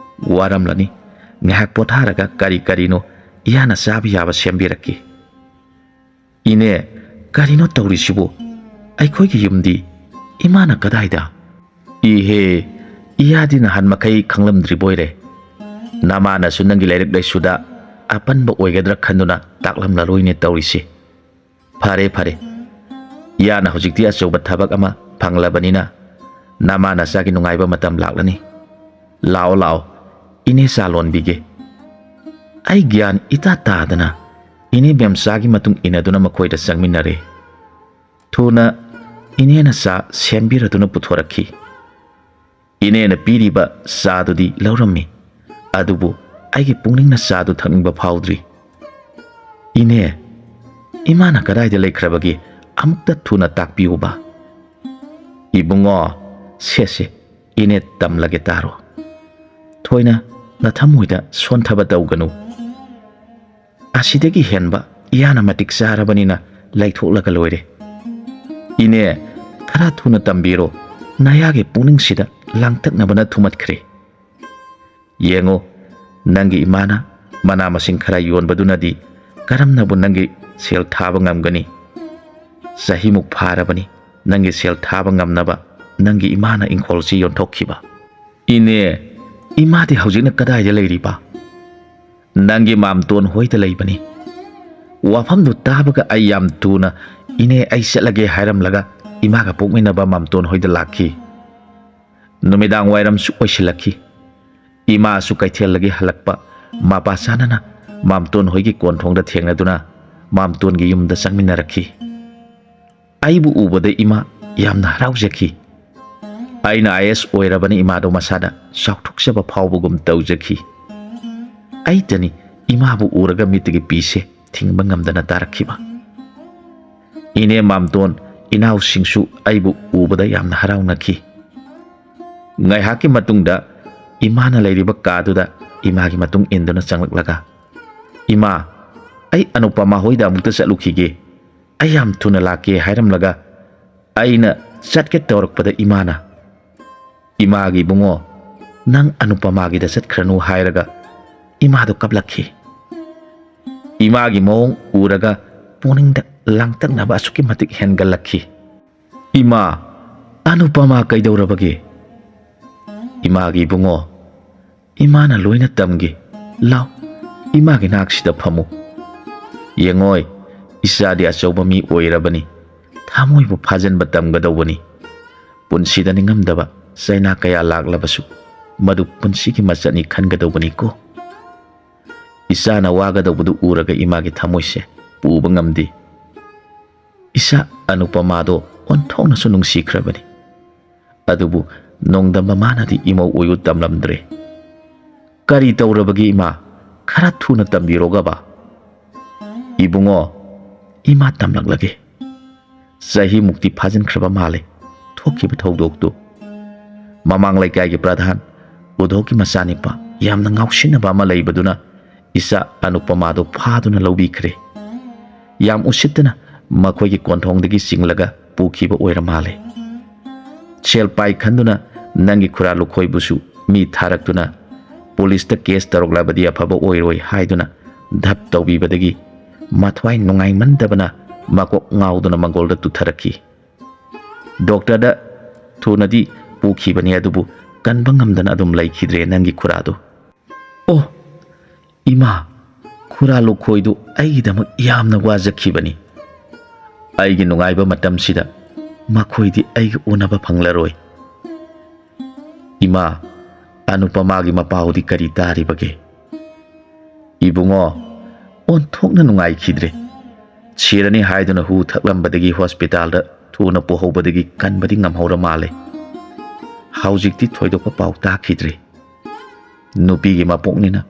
ꯋꯥꯔꯝꯂꯅꯤ꯫ ꯉꯥꯏꯍꯥꯛ ꯄꯣꯊꯥꯔꯒ ꯀꯔꯤ ꯀꯔꯤꯅꯣ ꯏꯌꯥꯅ ꯆꯥꯕ ꯌꯥꯕ ꯁꯦꯝꯕꯤꯔꯛꯀꯦ꯫" "ꯏꯅꯦ, ꯀꯔꯤꯅꯣ ꯇꯧꯔꯤꯁꯤꯕꯨ? ꯑꯩꯈꯣꯏꯒꯤ ꯌꯨꯝꯗꯤ? ꯏꯃꯥꯅ ꯀꯗꯥꯏꯗ?" "ꯏꯍꯦ, ꯏꯌꯥꯗꯤ ꯅꯍꯥꯟ ꯃꯈꯩ ꯈꯪꯂꯝꯗ꯭ꯔꯤꯕꯣꯏꯔꯦ꯫ ꯅꯃꯥꯅꯁꯨ ꯅꯪꯒꯤ ꯂꯥꯏꯔꯤꯛ ꯂꯥꯏꯁꯨꯗ ꯑꯄꯟꯕ ꯑꯣꯏꯒꯗ꯭ꯔꯥ ꯈꯟꯗꯨꯅ ꯇꯥꯛꯂꯝꯂꯔꯣꯏꯅꯦ ꯇꯧꯔꯤꯁꯦ꯫ ꯐꯔꯦ, ꯐꯔꯦ꯫ ꯏꯌꯥꯅ ꯍꯧꯖꯤꯛꯇꯤ ꯑꯆꯧꯕ ꯊꯕꯛ ꯑꯃ ꯐꯪꯂꯕꯅꯤꯅ ꯅꯃꯥ ꯅꯆꯥꯒꯤ ꯅꯨꯡꯉꯥꯏꯕ ꯃꯇꯝ ꯂꯥꯛꯂꯅꯤ꯫ ꯂꯥꯛꯑꯣ, ꯂꯥꯛꯑꯣ, ꯏꯅꯦ ꯆꯥ ꯂꯣꯟꯕꯤꯒꯦ꯫" ꯑꯩ ꯒ꯭ꯌꯥꯟ ꯏꯇꯥ ꯇꯥꯗꯅ ꯏꯅꯦ ꯃꯦꯝꯆꯥꯒꯤ ꯃꯇꯨꯡ ꯏꯟꯅꯗꯨꯅ ꯃꯈꯣꯏꯗ ꯆꯪꯃꯤꯟꯅꯔꯦ꯫ ꯊꯨꯅ ꯏꯅꯦꯅ ꯆꯥ ꯁꯦꯝꯕꯤꯔꯗꯨꯅ ꯄꯨꯊꯣꯔꯛꯈꯤ꯫ ꯏꯅꯦꯅ ꯄꯤꯔꯤꯕ ꯆꯥꯗꯨꯗꯤ ꯂꯧꯔꯝꯃꯤ, ꯑꯗꯨꯕꯨ ꯑꯩꯒꯤ ꯄꯨꯛꯅꯤꯡꯅ ꯆꯥꯗꯨ ꯊꯛꯅꯤꯡꯕ ꯐꯥꯎꯗ꯭ꯔꯤ꯫ "ꯏꯅꯦ, ꯏꯃꯥꯅ ꯀꯗꯥꯏꯗ ꯂꯩꯈ꯭ꯔꯕꯒꯦ? ꯑꯃꯨꯛꯇ ꯊꯨꯅ ꯇꯥꯛꯄꯤꯌꯨꯕ꯫" "ꯏꯕꯨꯡꯉꯣ, ꯁꯦ ꯁꯦ, ꯏꯅꯦ ꯇꯝꯂꯒꯦ ꯇꯥꯔꯣ꯫ ꯊꯣꯏꯅ ꯅꯊꯃꯣꯏꯗ ꯁꯣꯟꯊꯕ ꯇꯧꯒꯅꯨ꯫ ꯑꯁꯤꯗꯒꯤ ꯍꯦꯟꯕ ꯏꯌꯥꯅ ꯃꯇꯤꯛ ꯆꯥꯔꯕꯅꯤꯅ ꯂꯩꯊꯣꯛꯂꯒ ꯂꯣꯏꯔꯦ꯫ ꯏꯅꯦ, ꯈꯔ ꯊꯨꯅ ꯇꯝꯕꯤꯔꯣ, ꯅꯌꯥꯒꯤ ꯄꯨꯛꯅꯤꯡꯁꯤꯗ ꯂꯥꯡꯇꯛꯅꯕꯅ ꯊꯨꯝꯃꯠꯈ꯭ꯔꯦ꯫ ꯌꯦꯡꯉꯨ, ꯅꯪꯒꯤ ꯏꯃꯥꯅ ꯃꯅꯥ ꯃꯁꯤꯡ ꯈꯔ ꯌꯣꯟꯕꯗꯨꯅꯗꯤ ꯀꯔꯝꯅꯕꯨ ꯅꯪꯒꯤ ꯁꯦꯜ ꯊꯥꯕ ꯉꯝꯒꯅꯤ? ꯆꯍꯤꯃꯨꯛ ꯐꯥꯔꯕꯅꯤ, ꯅꯪꯒꯤ ꯁꯦꯜ ꯊꯥꯕ ꯉꯝꯅꯕ ꯅꯪꯒꯤ ꯏꯃꯥꯅ ꯏꯪꯈꯣꯜꯁꯤ ꯌꯣꯟꯊꯣꯛꯈꯤꯕ꯫ ꯏꯅꯦ, ꯏꯃꯥꯗꯤ ꯍꯧꯖꯤꯛꯅ ꯀꯗꯥꯏꯗ ꯂꯩꯔꯤꯕ? ꯅꯪꯒꯤ ꯃꯥꯝꯇꯣꯟ ꯍꯣꯏꯗ ꯂꯩꯕꯅꯤ꯫ ꯋꯥꯐꯝꯗꯨ ꯇꯥꯕꯒ ꯑꯩ ꯌꯥꯝ ꯊꯨꯅ "ꯏꯅꯦ, ꯑꯩ ꯆꯠꯂꯒꯦ" ꯍꯥꯏꯔꯝꯂꯒ ꯏꯃꯥꯒ ꯄꯣꯛꯃꯤꯟꯅꯕ ꯃꯥꯝꯇꯣꯟ ꯍꯣꯏꯗ ꯂꯥꯛꯈꯤ꯫ ꯅꯨꯃꯤꯗꯥꯡ ꯋꯥꯏꯔꯝꯁꯨ ꯑꯣꯏꯁꯤꯜꯂꯛꯈꯤ꯫ ꯏꯃꯥꯁꯨ ꯀꯩꯊꯦꯜꯗꯒꯤ ꯍꯜꯂꯛꯄ ꯃꯄꯥ ꯆꯥꯅꯅ ꯃꯥꯝꯇꯣꯟ ꯍꯣꯏꯒꯤ ꯀꯣꯟꯊꯣꯡꯗ ꯊꯦꯡꯅꯗꯨꯅ ꯃꯥꯝꯇꯣꯟꯒꯤ ꯌꯨꯝꯗ ꯆꯪꯃꯤꯟꯅꯔꯛꯈꯤ꯫ ꯑꯩꯕꯨ ꯎꯕꯗ ꯏꯃꯥ ꯌꯥꯝꯅ ꯍꯔꯥꯎꯖꯈꯤ꯫ ꯑꯩꯅ IAS ꯑꯣꯏꯔꯕꯅꯤ ꯏꯃꯥꯗꯣ ꯃꯁꯥꯗ ꯆꯥꯎꯊꯣꯛꯆꯕ ꯐꯥꯎꯕꯒꯨꯝ ꯇꯧꯖꯈꯤ꯫ ꯑꯩꯇꯅꯤ ꯏꯃꯥꯕꯨ ꯎꯔꯒ ꯃꯤꯠꯇꯒꯤ ꯄꯤꯁꯦ ꯊꯤꯡꯕ ꯉꯝꯗꯅ ꯇꯥꯔꯛꯈꯤꯕ꯫ ꯏꯅꯦ ꯃꯥꯝꯇꯣꯟ, ꯏꯅꯥꯎꯁꯤꯡꯁꯨ ꯑꯩꯕꯨ ꯎꯕꯗ ꯌꯥꯝꯅ ꯍꯔꯥꯎꯅꯈꯤ꯫ ꯉꯥꯏꯍꯥꯛꯀꯤ ꯃꯇꯨꯡꯗ ꯏꯃꯥꯅ ꯂꯩꯔꯤꯕ ꯀꯥꯗꯨꯗ ꯏꯃꯥꯒꯤ ꯃꯇꯨꯡ ꯏꯟꯗꯨꯅ ꯆꯪꯂꯛꯂꯒ, "ꯏꯃꯥ, ꯑꯩ ꯑꯅꯨꯄꯃꯥ ꯍꯣꯏꯗ ꯑꯃꯨꯛꯇ ꯆꯠꯂꯨꯈꯤꯒꯦ꯫ ꯑꯩ ꯌꯥꯝ ꯊꯨꯅ ꯂꯥꯛꯀꯦ" ꯍꯥꯏꯔꯝꯂꯒ ꯑꯩꯅ ꯆꯠꯀꯦ ꯇꯧꯔꯛꯄꯗ ꯏꯃꯥꯅ, "ꯏꯃꯥꯒꯤ ꯏꯕꯨꯡꯉꯣ, ꯅꯪ ꯑꯅꯨꯄꯃꯥꯒꯤꯗ ꯆꯠꯈ꯭ꯔꯅꯨ" ꯍꯥꯏꯔꯒ ꯏꯃꯥꯗꯣ ꯀꯞꯂꯛꯈꯤ꯫ ꯏꯃꯥꯒꯤ ꯃꯑꯣꯡ ꯎꯔꯒ ꯄꯨꯛꯅꯤꯡꯗ ꯂꯥꯡꯇꯛꯅꯕ ꯑꯁꯨꯛꯀꯤ ꯃꯇꯤꯛ ꯍꯦꯟꯒꯠꯂꯛꯈꯤ꯫ "ꯏꯃꯥ, ꯑꯅꯨꯄꯃꯥ ꯀꯩꯗꯧꯔꯕꯒꯦ?" "ꯏꯃꯥꯒꯤ ꯏꯕꯨꯡꯉꯣ, ꯏꯃꯥꯅ ꯂꯣꯏꯅ ꯇꯝꯒꯦ꯫ ꯂꯥꯎ, ꯏꯃꯥꯒꯤ ꯅꯥꯛꯁꯤꯗ ꯐꯝꯃꯨ꯫ ꯌꯦꯡꯉꯣꯏ, ꯏꯆꯥꯗꯤ ꯑꯆꯧꯕ ꯃꯤ ꯑꯣꯏꯔꯕꯅꯤ꯫ ꯊꯃꯣꯏꯕꯨ ꯐꯥꯖꯤꯟꯕ ꯇꯝꯒꯗꯧꯕꯅꯤ꯫ ꯄꯨꯟꯁꯤꯗ ꯅꯤꯡꯉꯝꯗꯕ ꯆꯩꯅꯥ ꯀꯌꯥ ꯂꯥꯛꯂꯕꯁꯨ ꯃꯗꯨ ꯄꯨꯟꯁꯤꯒꯤ ꯃꯆꯠꯅꯤ ꯈꯟꯒꯗꯧꯕꯅꯤꯀꯣ꯫" ꯏꯆꯥꯅ ꯋꯥꯒꯗꯧꯕꯗꯨ ꯎꯔꯒ ꯏꯃꯥꯒꯤ ꯊꯃꯣꯏꯁꯦ ꯄꯨꯕ ꯉꯝꯗꯦ꯫ ꯏꯆꯥ ꯑꯅꯨꯄꯃꯥꯗꯣ ꯑꯣꯟꯊꯣꯛꯅꯁꯨ ꯅꯨꯡꯁꯤꯈ꯭ꯔꯕꯅꯤ꯫ ꯑꯗꯨꯕꯨ ꯅꯣꯡꯗꯝꯕ ꯃꯥꯅꯗꯤ ꯏꯃꯧ ꯑꯣꯏꯌꯨ ꯇꯝꯂꯝꯗ꯭ꯔꯦ꯫ "ꯀꯔꯤ ꯇꯧꯔꯕꯒꯦ ꯏꯃꯥ? ꯈꯔ ꯊꯨꯅ ꯇꯝꯕꯤꯔꯣꯒꯕ?" "ꯏꯕꯨꯡꯉꯣ, ꯏꯃꯥ ꯇꯝꯂꯛꯂꯒꯦ꯫ ꯆꯍꯤꯃꯨꯛꯇꯤ ꯐꯥꯖꯤꯟꯈ꯭ꯔꯕ ꯃꯥꯜꯂꯦ ꯊꯣꯛꯈꯤꯕ ꯊꯧꯗꯣꯛꯇꯨ꯫ ꯃꯃꯥꯡ ꯂꯩꯀꯥꯏꯒꯤ ꯄ꯭ꯔꯙꯥꯟ ꯎꯙꯧꯒꯤ ꯃꯆꯥꯅꯤꯄꯥ ꯌꯥꯝꯅ ꯉꯥꯎꯁꯤꯟꯅꯕ ꯑꯃ ꯂꯩꯕꯗꯨꯅ ꯏꯆꯥ ꯑꯅꯨꯄꯃꯥꯗꯨ ꯐꯥꯗꯨꯅ ꯂꯧꯕꯤꯈ꯭ꯔꯦ꯫ ꯌꯥꯝ ꯎꯁꯤꯠꯇꯅ ꯃꯈꯣꯏꯒꯤ ꯀꯣꯟꯊꯣꯡꯗꯒꯤ ꯆꯤꯡꯂꯒ ꯄꯨꯈꯤꯕ ꯑꯣꯏꯔ ꯃꯥꯜꯂꯦ꯫ ꯁꯦꯜ ꯄꯥꯏ ꯈꯟꯗꯨꯅ ꯅꯪꯒꯤ ꯈꯨꯔꯥ ꯂꯨꯈꯣꯏꯕꯨꯁꯨ ꯃꯤ ꯊꯥꯔꯛꯇꯨꯅ ꯄꯨꯂꯤꯁꯇ ꯀꯦꯁ ꯇꯧꯔꯛꯂꯕꯗꯤ ꯑꯐꯕ ꯑꯣꯏꯔꯣꯏ ꯍꯥꯏꯗꯨꯅ ꯙꯞ ꯇꯧꯕꯤꯕꯗꯒꯤ ꯃꯊ꯭ꯋꯥꯏ ꯅꯨꯡꯉꯥꯏꯃꯟꯗꯕꯅ ꯃꯀꯣꯛ ꯉꯥꯎꯗꯨꯅ ꯃꯪꯒꯣꯜꯗ ꯇꯨꯊꯔꯛꯈꯤ꯫ ꯗꯣꯛꯇꯔꯗ ꯊꯨꯅꯗꯤ ꯄꯨꯈꯤꯕꯅꯤ, ꯑꯗꯨꯕꯨ ꯀꯟꯕ ꯉꯝꯗꯅ ꯑꯗꯨꯝ ꯂꯩꯈꯤꯗ꯭ꯔꯦ ꯅꯪꯒꯤ ꯈꯨꯔꯥꯗꯨ꯫ ꯑꯣ, ꯏꯃꯥ, ꯈꯨꯔꯥ ꯂꯨꯈꯣꯏꯗꯨ ꯑꯩꯒꯤꯗꯃꯛ ꯌꯥꯝꯅ ꯋꯥꯖꯈꯤꯕꯅꯤ꯫ ꯑꯩꯒꯤ ꯅꯨꯡꯉꯥꯏꯕ ꯃꯇꯝꯁꯤꯗ ꯃꯈꯣꯏꯗꯤ ꯑꯩꯒ ꯎꯅꯕ ꯐꯪꯂꯔꯣꯏ꯫ ꯏꯃꯥ, ꯑꯅꯨꯄꯃꯥꯒꯤ ꯃꯄꯥꯎꯗꯤ ꯀꯔꯤ ꯇꯥꯔꯤꯕꯒꯦ? ꯏꯕꯨꯡꯉꯣ, ꯑꯣꯟꯊꯣꯛꯅ ꯅꯨꯡꯉꯥꯏꯈꯤꯗ꯭ꯔꯦ꯫ ꯁꯤꯔꯅꯤ ꯍꯥꯏꯗꯨꯅ ꯍꯨ ꯊꯛꯂꯝꯕꯗꯒꯤ ꯍꯣꯁꯄꯤꯇꯥꯜꯗ ꯊꯨꯅ ꯄꯨꯍꯧꯕꯗꯒꯤ ꯀꯟꯕꯗꯤ ꯉꯝꯍꯧꯔ ꯃꯥꯜꯂꯦ꯫ ꯍꯧꯖꯤꯛꯇꯤ ꯊꯣꯏꯗꯣꯛꯄ ꯄꯥꯎ ꯇꯥꯈꯤꯗ꯭ꯔꯦ꯫ ꯅꯨꯄꯤꯒꯤ ꯃꯄꯣꯛꯅꯤꯅ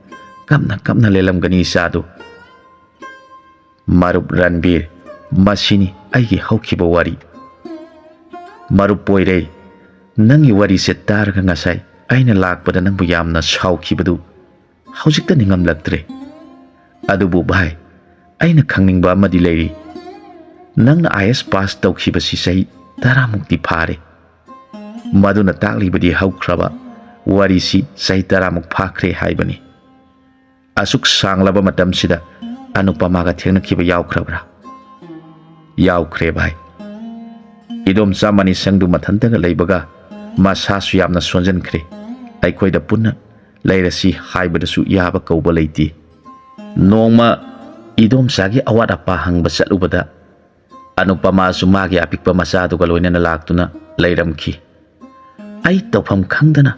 ꯀꯞꯅ ꯀꯞꯅ ꯂꯦꯜꯂꯝꯒꯅꯤ ꯏꯆꯥꯗꯨ꯫ ꯃꯔꯨꯞ ꯔꯟꯕꯤꯔ, ꯃꯁꯤꯅꯤ ꯑꯩꯒꯤ ꯍꯧꯈꯤꯕ ꯋꯥꯔꯤ꯫ ꯃꯔꯨꯞ ꯄꯣꯏꯔꯩ, ꯅꯪꯒꯤ ꯋꯥꯔꯤꯁꯦ ꯇꯥꯔꯒ ꯉꯁꯥꯏ ꯑꯩꯅ ꯂꯥꯛꯄꯗ ꯅꯪꯕꯨ ꯌꯥꯝꯅ ꯁꯥꯎꯈꯤꯕꯗꯨ ꯍꯧꯖꯤꯛꯇ ꯅꯤꯡꯉꯝꯂꯛꯇ꯭ꯔꯦ꯫ ꯑꯗꯨꯕꯨ ꯚꯥꯏ, ꯑꯩꯅ ꯈꯪꯅꯤꯡꯕ ꯑꯃꯗꯤ ꯂꯩꯔꯤ꯫ ꯅꯪꯅ ꯑꯥꯏ ꯑꯦꯁ ꯄꯥꯁ ꯇꯧꯈꯤꯕꯁꯤ ꯆꯍꯤ ꯇꯔꯥꯃꯨꯛꯇꯤ ꯐꯥꯔꯦ꯫ ꯃꯗꯨꯅ ꯇꯥꯛꯂꯤꯕꯗꯤ ꯍꯧꯈ꯭ꯔꯕ ꯋꯥꯔꯤꯁꯤ ꯆꯍꯤ ꯇꯔꯥꯃꯨꯛ ꯐꯥꯈ꯭ꯔꯦ ꯍꯥꯏꯕꯅꯤ꯫ ꯑꯁꯨꯛ ꯁꯥꯡꯂꯕ ꯃꯇꯝꯁꯤꯗ ꯑꯅꯨꯄꯃꯥꯒ ꯊꯦꯡꯅꯈꯤꯕ ꯌꯥꯎꯈ꯭ꯔꯕ꯭ꯔꯥ? ꯌꯥꯎꯈ꯭ꯔꯦ ꯚꯥꯏ꯫ ꯏꯗꯣꯝꯆꯥ ꯃꯅꯤꯁꯪꯗꯨ ꯃꯊꯟꯇꯒ ꯂꯩꯕꯒ ꯃꯁꯥꯁꯨ ꯌꯥꯝꯅ ꯁꯣꯟꯖꯟꯈ꯭ꯔꯦ꯫ ꯑꯩꯈꯣꯏꯗ ꯄꯨꯟꯅ ꯂꯩꯔꯁꯤ ꯍꯥꯏꯕꯗꯁꯨ ꯌꯥꯕ ꯀꯧꯕ ꯂꯩꯇꯦ꯫ ꯅꯣꯡꯃ ꯏꯗꯣꯝꯆꯥꯒꯤ ꯑꯋꯥꯠ ꯑꯄꯥ ꯍꯪꯕ ꯆꯠꯂꯨꯕꯗ ꯑꯅꯨꯄꯃꯥꯁꯨ ꯃꯥꯒꯤ ꯑꯄꯤꯛꯄ ꯃꯆꯥꯗꯨꯒ ꯂꯣꯏꯅꯅ ꯂꯥꯛꯇꯨꯅ ꯂꯩꯔꯝꯈꯤ꯫ ꯑꯩ ꯇꯧꯐꯝ ꯈꯪꯗꯅ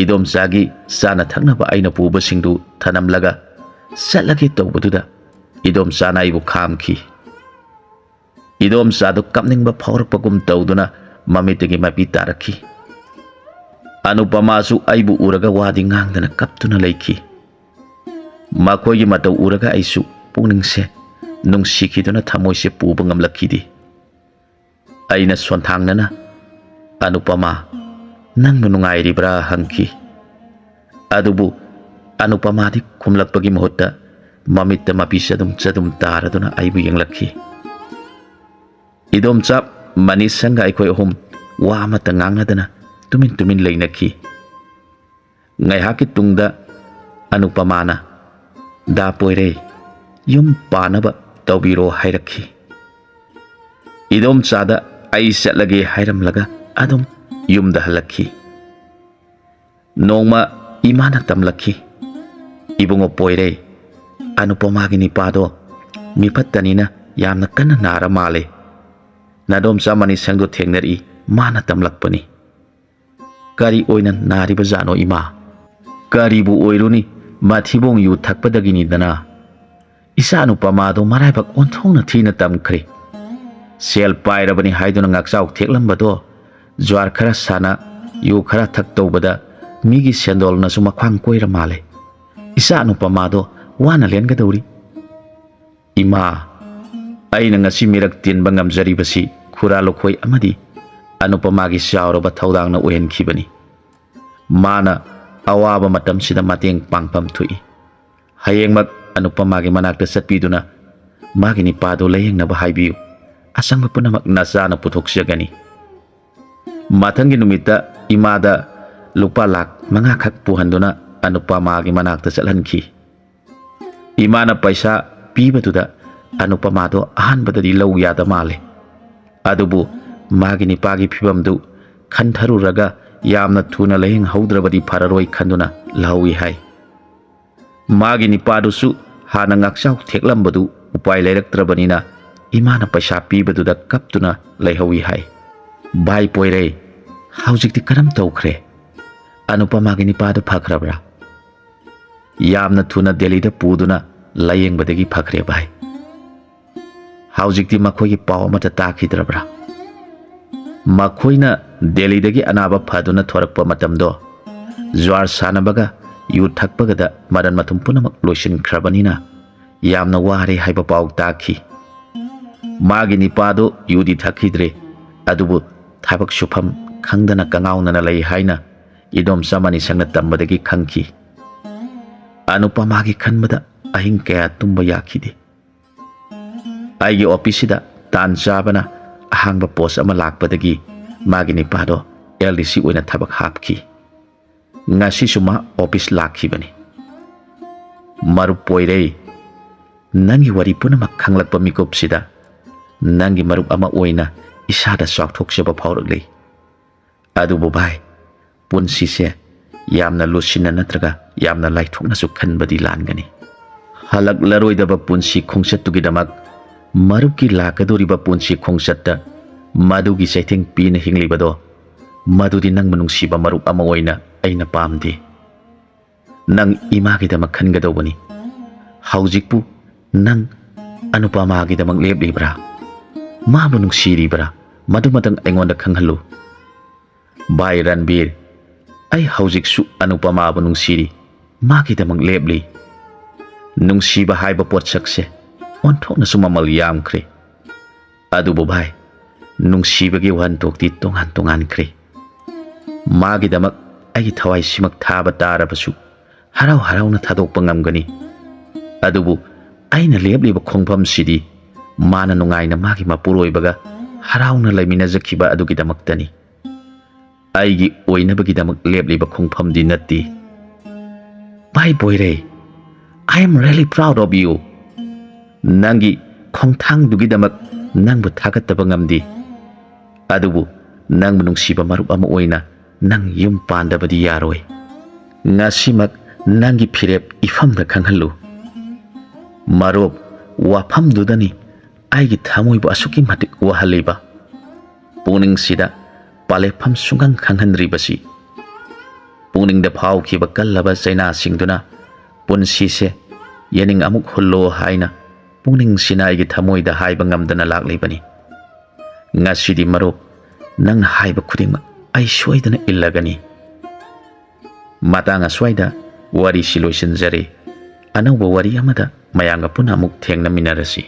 ꯏꯗꯣꯝꯆꯥꯒꯤ ꯆꯥꯅ ꯊꯛꯅꯕ ꯑꯩꯅ ꯄꯨꯕꯁꯤꯡꯗꯨ ꯊꯅꯝꯂꯒ ꯆꯠꯂꯒꯦ ꯇꯧꯕꯗꯨꯗ ꯏꯗꯣꯝꯆꯥꯅ ꯑꯩꯕꯨ ꯈꯥꯝꯈꯤ꯫ ꯏꯗꯣꯝꯆꯥꯗꯨ ꯀꯞꯅꯤꯡꯕ ꯐꯥꯎꯔꯛꯄꯒꯨꯝ ꯇꯧꯗꯨꯅ ꯃꯃꯤꯠꯇꯒꯤ ꯃꯄꯤ ꯇꯥꯔꯛꯈꯤ꯫ ꯑꯅꯨꯄꯃꯥꯁꯨ ꯑꯩꯕꯨ ꯎꯔꯒ ꯋꯥꯗꯤ ꯉꯥꯡꯗꯅ ꯀꯞꯇꯨꯅ ꯂꯩꯈꯤ꯫ ꯃꯈꯣꯏꯒꯤ ꯃꯇꯧ ꯎꯔꯒ ꯑꯩꯁꯨ ꯄꯨꯛꯅꯤꯡꯁꯦ ꯅꯨꯡꯁꯤꯈꯤꯗꯨꯅ ꯊꯃꯣꯏꯁꯦ ꯄꯨꯕ ꯉꯝꯂꯛꯈꯤꯗꯦ꯫ ꯑꯩꯅ ꯁꯣꯟꯊꯥꯡꯅꯅ, "ꯑꯅꯨꯄꯃꯥ, ꯅꯪꯕꯨ ꯅꯨꯡꯉꯥꯏꯔꯤꯕ꯭ꯔꯥ?" ꯍꯪꯈꯤ꯫ ꯑꯗꯨꯕꯨ ꯑꯅꯨꯄꯃꯥꯗꯤ ꯈꯨꯝꯂꯛꯄꯒꯤ ꯃꯍꯨꯠꯇ ꯃꯃꯤꯠꯇ ꯃꯄꯤ ꯆꯗꯨꯝ ꯆꯗꯨꯝ ꯇꯥꯔꯗꯨꯅ ꯑꯩꯕꯨ ꯌꯦꯡꯂꯛꯈꯤ꯫ ꯏꯗꯣꯝꯆꯥ ꯃꯅꯤꯁꯪꯒ ꯑꯩꯈꯣꯏ ꯑꯍꯨꯝ ꯋꯥ ꯑꯃꯠꯇ ꯉꯥꯡꯅꯗꯅ ꯇꯨꯃꯤꯟ ꯇꯨꯃꯤꯟ ꯂꯩꯅꯈꯤ꯫ ꯉꯥꯏꯍꯥꯛꯀꯤ ꯇꯨꯡꯗ ꯑꯅꯨꯄꯃꯥꯅ, "ꯗꯥ ꯄꯣꯏꯔꯩ, ꯌꯨꯝ ꯄꯥꯅꯕ ꯇꯧꯕꯤꯔꯣ" ꯍꯥꯏꯔꯛꯈꯤ꯫ ꯏꯗꯣꯝꯆꯥꯗ ꯑꯩ ꯆꯠꯂꯒꯦ ꯍꯥꯏꯔꯝꯂꯒ ꯑꯗꯨꯝ ꯌꯨꯝꯗ ꯍꯜꯂꯛꯈꯤ꯫ ꯅꯣꯡꯃ ꯏꯃꯥꯅ ꯇꯝꯂꯛꯈꯤ, "ꯏꯕꯨꯡꯉꯣ ꯄꯣꯏꯔꯩ, ꯑꯅꯨꯄꯃꯥꯒꯤ ꯅꯤꯄꯥꯗꯣ ꯃꯤꯐꯠꯇꯅꯤꯅ ꯌꯥꯝꯅ ꯀꯟꯅ ꯅꯥꯔ ꯃꯥꯜꯂꯦ꯫ ꯅꯥꯗꯣꯝꯆꯥ ꯃꯅꯤꯁꯪꯗꯣ ꯊꯦꯡꯅꯔꯛꯏ, ꯃꯥꯅ ꯇꯝꯂꯛꯄꯅꯤ꯫" "ꯀꯔꯤ ꯑꯣꯏꯅ ꯅꯥꯔꯤꯕꯖꯥꯠꯅꯣ ꯏꯃꯥ?" "ꯀꯔꯤꯕꯨ ꯑꯣꯏꯔꯨꯅꯤ, ꯃꯊꯤꯕꯣꯡ ꯌꯨ ꯊꯛꯄꯗꯒꯤꯅꯤꯗꯅ꯫ ꯏꯆꯥ ꯅꯨꯄꯥ ꯃꯥꯗꯣ ꯃꯔꯥꯏꯕꯛ ꯑꯣꯟꯊꯣꯛꯅ ꯊꯤꯅ ꯇꯝꯈ꯭ꯔꯦ꯫ ꯁꯦꯜ ꯄꯥꯏꯔꯕꯅꯤ ꯍꯥꯏꯗꯨꯅ ꯉꯥꯛꯆꯥꯎ ꯊꯦꯛꯂꯝꯕꯗꯣ ꯖ꯭ꯋꯥꯔ ꯈꯔ ꯁꯥꯟꯅ, ꯌꯨ ꯈꯔ ꯊꯛ ꯇꯧꯕꯗ ꯃꯤꯒꯤ ꯁꯦꯟꯗꯣꯜꯅꯁꯨ ꯃꯈ꯭ꯋꯥꯡ ꯀꯣꯏꯔ ꯃꯥꯜꯂꯦ꯫ ꯏꯆꯥ ꯅꯨꯄꯥ ꯃꯥꯗꯣ ꯋꯥꯅ ꯂꯦꯟꯒꯗꯧꯔꯤ꯫" "ꯏꯃꯥ, ꯑꯩꯅ ꯉꯁꯤ ꯃꯤꯔꯛ ꯇꯤꯟꯕ ꯉꯝꯖꯔꯤꯕꯁꯤ ꯈꯨꯔꯥ ꯂꯨꯈꯣꯏ ꯑꯃꯗꯤ ꯑꯅꯨꯄꯃꯥꯒꯤ ꯆꯥꯎꯔꯕ ꯊꯧꯗꯥꯡꯅ ꯑꯣꯏꯍꯟꯈꯤꯕꯅꯤ꯫ ꯃꯥꯅ ꯑꯋꯥꯕ ꯃꯇꯝꯁꯤꯗ ꯃꯇꯦꯡ ꯄꯥꯡꯐꯝ ꯊꯣꯛꯏ꯫ ꯍꯌꯦꯡꯃꯛ ꯑꯅꯨꯄꯃꯥꯒꯤ ꯃꯅꯥꯛꯇ ꯆꯠꯄꯤꯗꯨꯅ ꯃꯥꯒꯤ ꯅꯤꯄꯥꯗꯨ ꯂꯥꯌꯦꯡꯅꯕ ꯍꯥꯏꯕꯤꯌꯨ꯫ ꯑꯆꯪꯕ ꯄꯨꯝꯅꯃꯛ ꯅꯆꯥꯅ ꯄꯨꯊꯣꯛꯆꯒꯅꯤ꯫" ꯃꯊꯪꯒꯤ ꯅꯨꯃꯤꯠꯇ ꯏꯃꯥꯗ ꯂꯨꯄꯥ ꯂꯥꯈ ꯃꯉꯥꯈꯛ ꯄꯨꯍꯟꯗꯨꯅ ꯑꯅꯨꯄꯃꯥꯒꯤ ꯃꯅꯥꯛꯇ ꯆꯠꯍꯟꯈꯤ꯫ ꯏꯃꯥꯅ ꯄꯩꯁꯥ ꯄꯤꯕꯗꯨꯗ ꯑꯅꯨꯄꯃꯥꯗꯣ ꯑꯍꯥꯟꯕꯗꯗꯤ ꯂꯧ ꯌꯥꯗ ꯃꯥꯜꯂꯦ꯫ ꯑꯗꯨꯕꯨ ꯃꯥꯒꯤ ꯅꯤꯄꯥꯒꯤ ꯐꯤꯕꯝꯗꯨ ꯈꯟꯊꯔꯨꯔꯒ ꯌꯥꯝꯅ ꯊꯨꯅ ꯂꯥꯌꯦꯡꯍꯧꯗ꯭ꯔꯕꯗꯤ ꯐꯔꯔꯣꯏ ꯈꯟꯗꯨꯅ ꯂꯧꯍꯧꯏ ꯍꯥꯏ꯫ ꯃꯥꯒꯤ ꯅꯤꯄꯥꯗꯨꯁꯨ ꯍꯥꯟꯅ ꯉꯥꯛꯆꯥꯎ ꯊꯦꯛꯂꯝꯕꯗꯨ ꯎꯄꯥꯏ ꯂꯩꯔꯛꯇ꯭ꯔꯕꯅꯤꯅ ꯏꯃꯥꯅ ꯄꯩꯁꯥ ꯄꯤꯕꯗꯨꯗ ꯀꯞꯇꯨꯅ ꯂꯩꯍꯧꯏ ꯍꯥꯏ꯫ "ꯚꯥꯏ ꯄꯣꯏꯔꯩ, ꯍꯧꯖꯤꯛꯇꯤ ꯀꯔꯝ ꯇꯧꯈ꯭ꯔꯦ? ꯑꯅꯨꯄꯃꯥꯒꯤ ꯅꯤꯄꯥꯗꯨ ꯐꯈ꯭ꯔꯕ꯭ꯔꯥ?" "ꯌꯥꯝꯅ ꯊꯨꯅ ꯗꯦꯜꯂꯤꯗ ꯄꯨꯗꯨꯅ ꯂꯥꯌꯦꯡꯕꯗꯒꯤ ꯐꯈ꯭ꯔꯦ ꯚꯥꯏ꯫" "ꯍꯧꯖꯤꯛꯇꯤ ꯃꯈꯣꯏꯒꯤ ꯄꯥꯎ ꯑꯃꯠꯇ ꯇꯥꯈꯤꯗ꯭ꯔꯕ꯭ꯔꯥ?" "ꯃꯈꯣꯏꯅ ꯗꯦꯜꯂꯤꯗꯒꯤ ꯑꯅꯥꯕ ꯐꯗꯨꯅ ꯊꯣꯔꯛꯄ ꯃꯇꯝꯗꯣ ꯖ꯭ꯋꯥꯔ ꯁꯥꯟꯅꯕꯒ ꯌꯨ ꯊꯛꯄꯒꯗ ꯃꯔꯟ ꯃꯊꯨꯝ ꯄꯨꯝꯅꯃꯛ ꯂꯣꯏꯁꯤꯟꯈ꯭ꯔꯕꯅꯤꯅ ꯌꯥꯝꯅ ꯋꯥꯔꯦ ꯍꯥꯏꯕ ꯄꯥꯎ ꯇꯥꯈꯤ꯫ ꯃꯥꯒꯤ ꯅꯤꯄꯥꯗꯨ ꯌꯨꯗꯤ ꯊꯛꯈꯤꯗ꯭ꯔꯦ, ꯑꯗꯨꯕꯨ ꯊꯕꯛ ꯁꯨꯐꯝ ꯈꯪꯗꯅ ꯀꯉꯥꯎꯅꯅ ꯂꯩ ꯍꯥꯏꯅ ꯏꯗꯣꯝꯆꯥ ꯃꯅꯤꯁꯪꯅ ꯇꯝꯕꯗꯒꯤ ꯈꯪꯈꯤ꯫ ꯑꯅꯨꯄꯃꯥꯒꯤ ꯈꯟꯕꯗ ꯑꯍꯤꯡ ꯀꯌꯥ ꯇꯨꯝꯕ ꯌꯥꯈꯤꯗꯦ꯫ ꯑꯩꯒꯤ ꯑꯣꯐꯤꯁꯁꯤꯗ ꯇꯥꯟ ꯆꯥꯕꯅ ꯑꯍꯥꯡꯕ ꯄꯣꯁ ꯑꯃ ꯂꯥꯛꯄꯗꯒꯤ ꯃꯥꯒꯤ ꯅꯤꯄꯥꯗꯣ ꯑꯦꯜ ꯗꯤ ꯁꯤ ꯑꯣꯏꯅ ꯊꯕꯛ ꯍꯥꯞꯈꯤ꯫ ꯉꯁꯤꯁꯨ ꯃꯥ ꯑꯣꯐꯤꯁ ꯂꯥꯛꯈꯤꯕꯅꯤ꯫ ꯃꯔꯨꯞ ꯄꯣꯏꯔꯩ, ꯅꯪꯒꯤ ꯋꯥꯔꯤ ꯄꯨꯝꯅꯃꯛ ꯈꯪꯂꯛꯄ ꯃꯤꯀꯨꯞꯁꯤꯗ ꯅꯪꯒꯤ ꯃꯔꯨꯞ ꯑꯃ ꯑꯣꯏꯅ ꯏꯁꯥꯗ ꯆꯥꯎꯊꯣꯛꯆꯕ ꯐꯥꯎꯔꯛꯂꯤ꯫ ꯑꯗꯨꯕꯨ ꯚꯥꯏ, ꯄꯨꯟꯁꯤꯁꯦ ꯌꯥꯝꯅ ꯂꯨꯁꯤꯟꯅ ꯅꯠꯇ꯭ꯔꯒ ꯌꯥꯝꯅ ꯂꯥꯏꯊꯣꯛꯅꯁꯨ ꯈꯟꯕꯗꯤ ꯂꯥꯟꯒꯅꯤ꯫ ꯍꯜꯂꯛꯂꯔꯣꯏꯗꯕ ꯄꯨꯟꯁꯤ ꯈꯣꯡꯆꯠꯇꯨꯒꯤꯗꯃꯛ ꯃꯔꯨꯞꯀꯤ ꯂꯥꯛꯀꯗꯧꯔꯤꯕ ꯄꯨꯟꯁꯤ ꯈꯣꯡꯆꯠꯇ ꯃꯗꯨꯒꯤ ꯆꯩꯊꯦꯡ ꯄꯤꯅ ꯍꯤꯡꯂꯤꯕꯗꯣ, ꯃꯗꯨꯗꯤ ꯅꯪꯕꯨ ꯅꯨꯡꯁꯤꯕ ꯃꯔꯨꯞ ꯑꯃ ꯑꯣꯏꯅ ꯑꯩꯅ ꯄꯥꯝꯗꯦ꯫ ꯅꯪ ꯏꯃꯥꯒꯤꯗꯃꯛ ꯈꯟꯒꯗꯧꯕꯅꯤ꯫ ꯍꯧꯖꯤꯛꯄꯨ ꯅꯪ ꯑꯅꯨꯄꯃꯥꯒꯤꯗꯃꯛ ꯂꯦꯞꯂꯤꯕ꯭ꯔꯥ? ꯃꯥꯕꯨ ꯅꯨꯡꯁꯤꯔꯤꯕ꯭ꯔꯥ? ꯃꯗꯨꯃꯇꯪ ꯑꯩꯉꯣꯟꯗ ꯈꯪꯍꯜꯂꯨ꯫ ꯚꯥꯏ ꯔꯟꯕꯤꯔ, ꯑꯩ ꯍꯧꯖꯤꯛꯁꯨ ꯑꯅꯨꯄꯃꯥꯕꯨ ꯅꯨꯡꯁꯤꯔꯤ, ꯃꯥꯒꯤꯗꯃꯛ ꯂꯦꯞꯂꯤ꯫ ꯅꯨꯡꯁꯤꯕ ꯍꯥꯏꯕ ꯄꯣꯠꯁꯛꯁꯦ ꯑꯣꯟꯊꯣꯛꯅꯁꯨ ꯃꯃꯜ ꯌꯥꯝꯈ꯭ꯔꯦ꯫ ꯑꯗꯨꯕꯨ ꯚꯥꯏ, ꯅꯨꯡꯁꯤꯕꯒꯤ ꯋꯥꯍꯟꯊꯣꯛꯇꯤ ꯇꯣꯉꯥꯟ ꯇꯣꯉꯥꯟꯈ꯭ꯔꯦ꯫ ꯃꯥꯒꯤꯗꯃꯛ ꯑꯩꯒꯤ ꯊꯋꯥꯏꯁꯤꯃꯛ ꯊꯥꯕ ꯇꯥꯔꯕꯁꯨ ꯍꯔꯥꯎ ꯍꯔꯥꯎꯅ ꯊꯥꯗꯣꯛꯄ ꯉꯝꯒꯅꯤ꯫ ꯑꯗꯨꯕꯨ ꯑꯩꯅ ꯂꯦꯞꯂꯤꯕ ꯈꯣꯡꯐꯝꯁꯤꯗꯤ ꯃꯥꯅ ꯅꯨꯡꯉꯥꯏꯅ ꯃꯥꯒꯤ ꯃꯄꯨꯔꯣꯏꯕꯒ ꯍꯔꯥꯎꯅ ꯂꯩꯃꯤꯟꯅꯖꯈꯤꯕ ꯑꯗꯨꯒꯤꯗꯃꯛꯇꯅꯤ꯫ ꯑꯩꯒꯤ ꯑꯣꯏꯅꯕꯒꯤꯗꯃꯛ ꯂꯦꯞꯂꯤꯕ ꯈꯣꯡꯐꯝꯗꯤ ꯅꯠꯇꯦ꯫ ꯚꯥꯏ ꯕꯣꯏꯔꯩ, I am really proud of you. ꯅꯪꯒꯤ ꯈꯣꯡꯊꯥꯡꯗꯨꯒꯤꯗꯃꯛ ꯅꯪꯕꯨ ꯊꯥꯒꯠꯇꯕ ꯉꯝꯗꯦ꯫ ꯑꯗꯨꯕꯨ ꯅꯪꯕꯨ ꯅꯨꯡꯁꯤꯕ ꯃꯔꯨꯞ ꯑꯃ ꯑꯣꯏꯅ ꯅꯪ ꯌꯨꯝ ꯄꯥꯟꯗꯕꯗꯤ ꯌꯥꯔꯣꯏ꯫ ꯉꯁꯤꯃꯛ ꯅꯪꯒꯤ ꯐꯤꯔꯦꯞ ꯏꯐꯝꯗ ꯈꯪꯍꯜꯂꯨ꯫ ꯃꯔꯨꯞ, ꯋꯥꯐꯝꯗꯨꯗꯅꯤ ꯑꯩꯒꯤ ꯊꯃꯣꯏꯕꯨ ꯑꯁꯨꯛꯀꯤ ꯃꯇꯤꯛ ꯋꯥꯍꯜꯂꯤꯕ꯫ ꯄꯨꯛꯅꯤꯡꯁꯤꯗ ꯄꯥꯂꯦꯞꯐꯝ ꯁꯨꯡꯈꯪ ꯈꯪꯍꯟꯗ꯭ꯔꯤꯕꯁꯤ꯫ ꯄꯨꯛꯅꯤꯡꯗ ꯐꯥꯎꯈꯤꯕ ꯀꯜꯂꯕ ꯆꯩꯅꯥꯁꯤꯡꯗꯨꯅ ꯄꯨꯟꯁꯤꯁꯦ ꯌꯦꯅꯤꯡ ꯑꯃꯨꯛ ꯍꯨꯜꯂꯣ ꯍꯥꯏꯅ ꯄꯨꯛꯅꯤꯡꯁꯤꯅ ꯑꯩꯒꯤ ꯊꯃꯣꯏꯗ ꯍꯥꯏꯕ ꯉꯝꯗꯅ ꯂꯥꯛꯂꯤꯕꯅꯤ꯫ ꯉꯁꯤꯗꯤ ꯃꯔꯨꯞ, ꯅꯪꯅ ꯍꯥꯏꯕ ꯈꯨꯗꯤꯡꯃꯛ ꯑꯩ ꯁꯣꯏꯗꯅ ꯏꯜꯂꯒꯅꯤ꯫ ꯃꯇꯥꯡ ꯑꯁ꯭ꯋꯥꯏꯗ ꯋꯥꯔꯤꯁꯤ ꯂꯣꯏꯁꯤꯟꯖꯔꯦ꯫ ꯑꯅꯧꯕ ꯋꯥꯔꯤ ꯑꯃꯗ ꯃꯌꯥꯝꯒ ꯄꯨꯟꯅ ꯑꯃꯨꯛ ꯊꯦꯡꯅꯃꯤꯟꯅꯔꯁꯤ꯫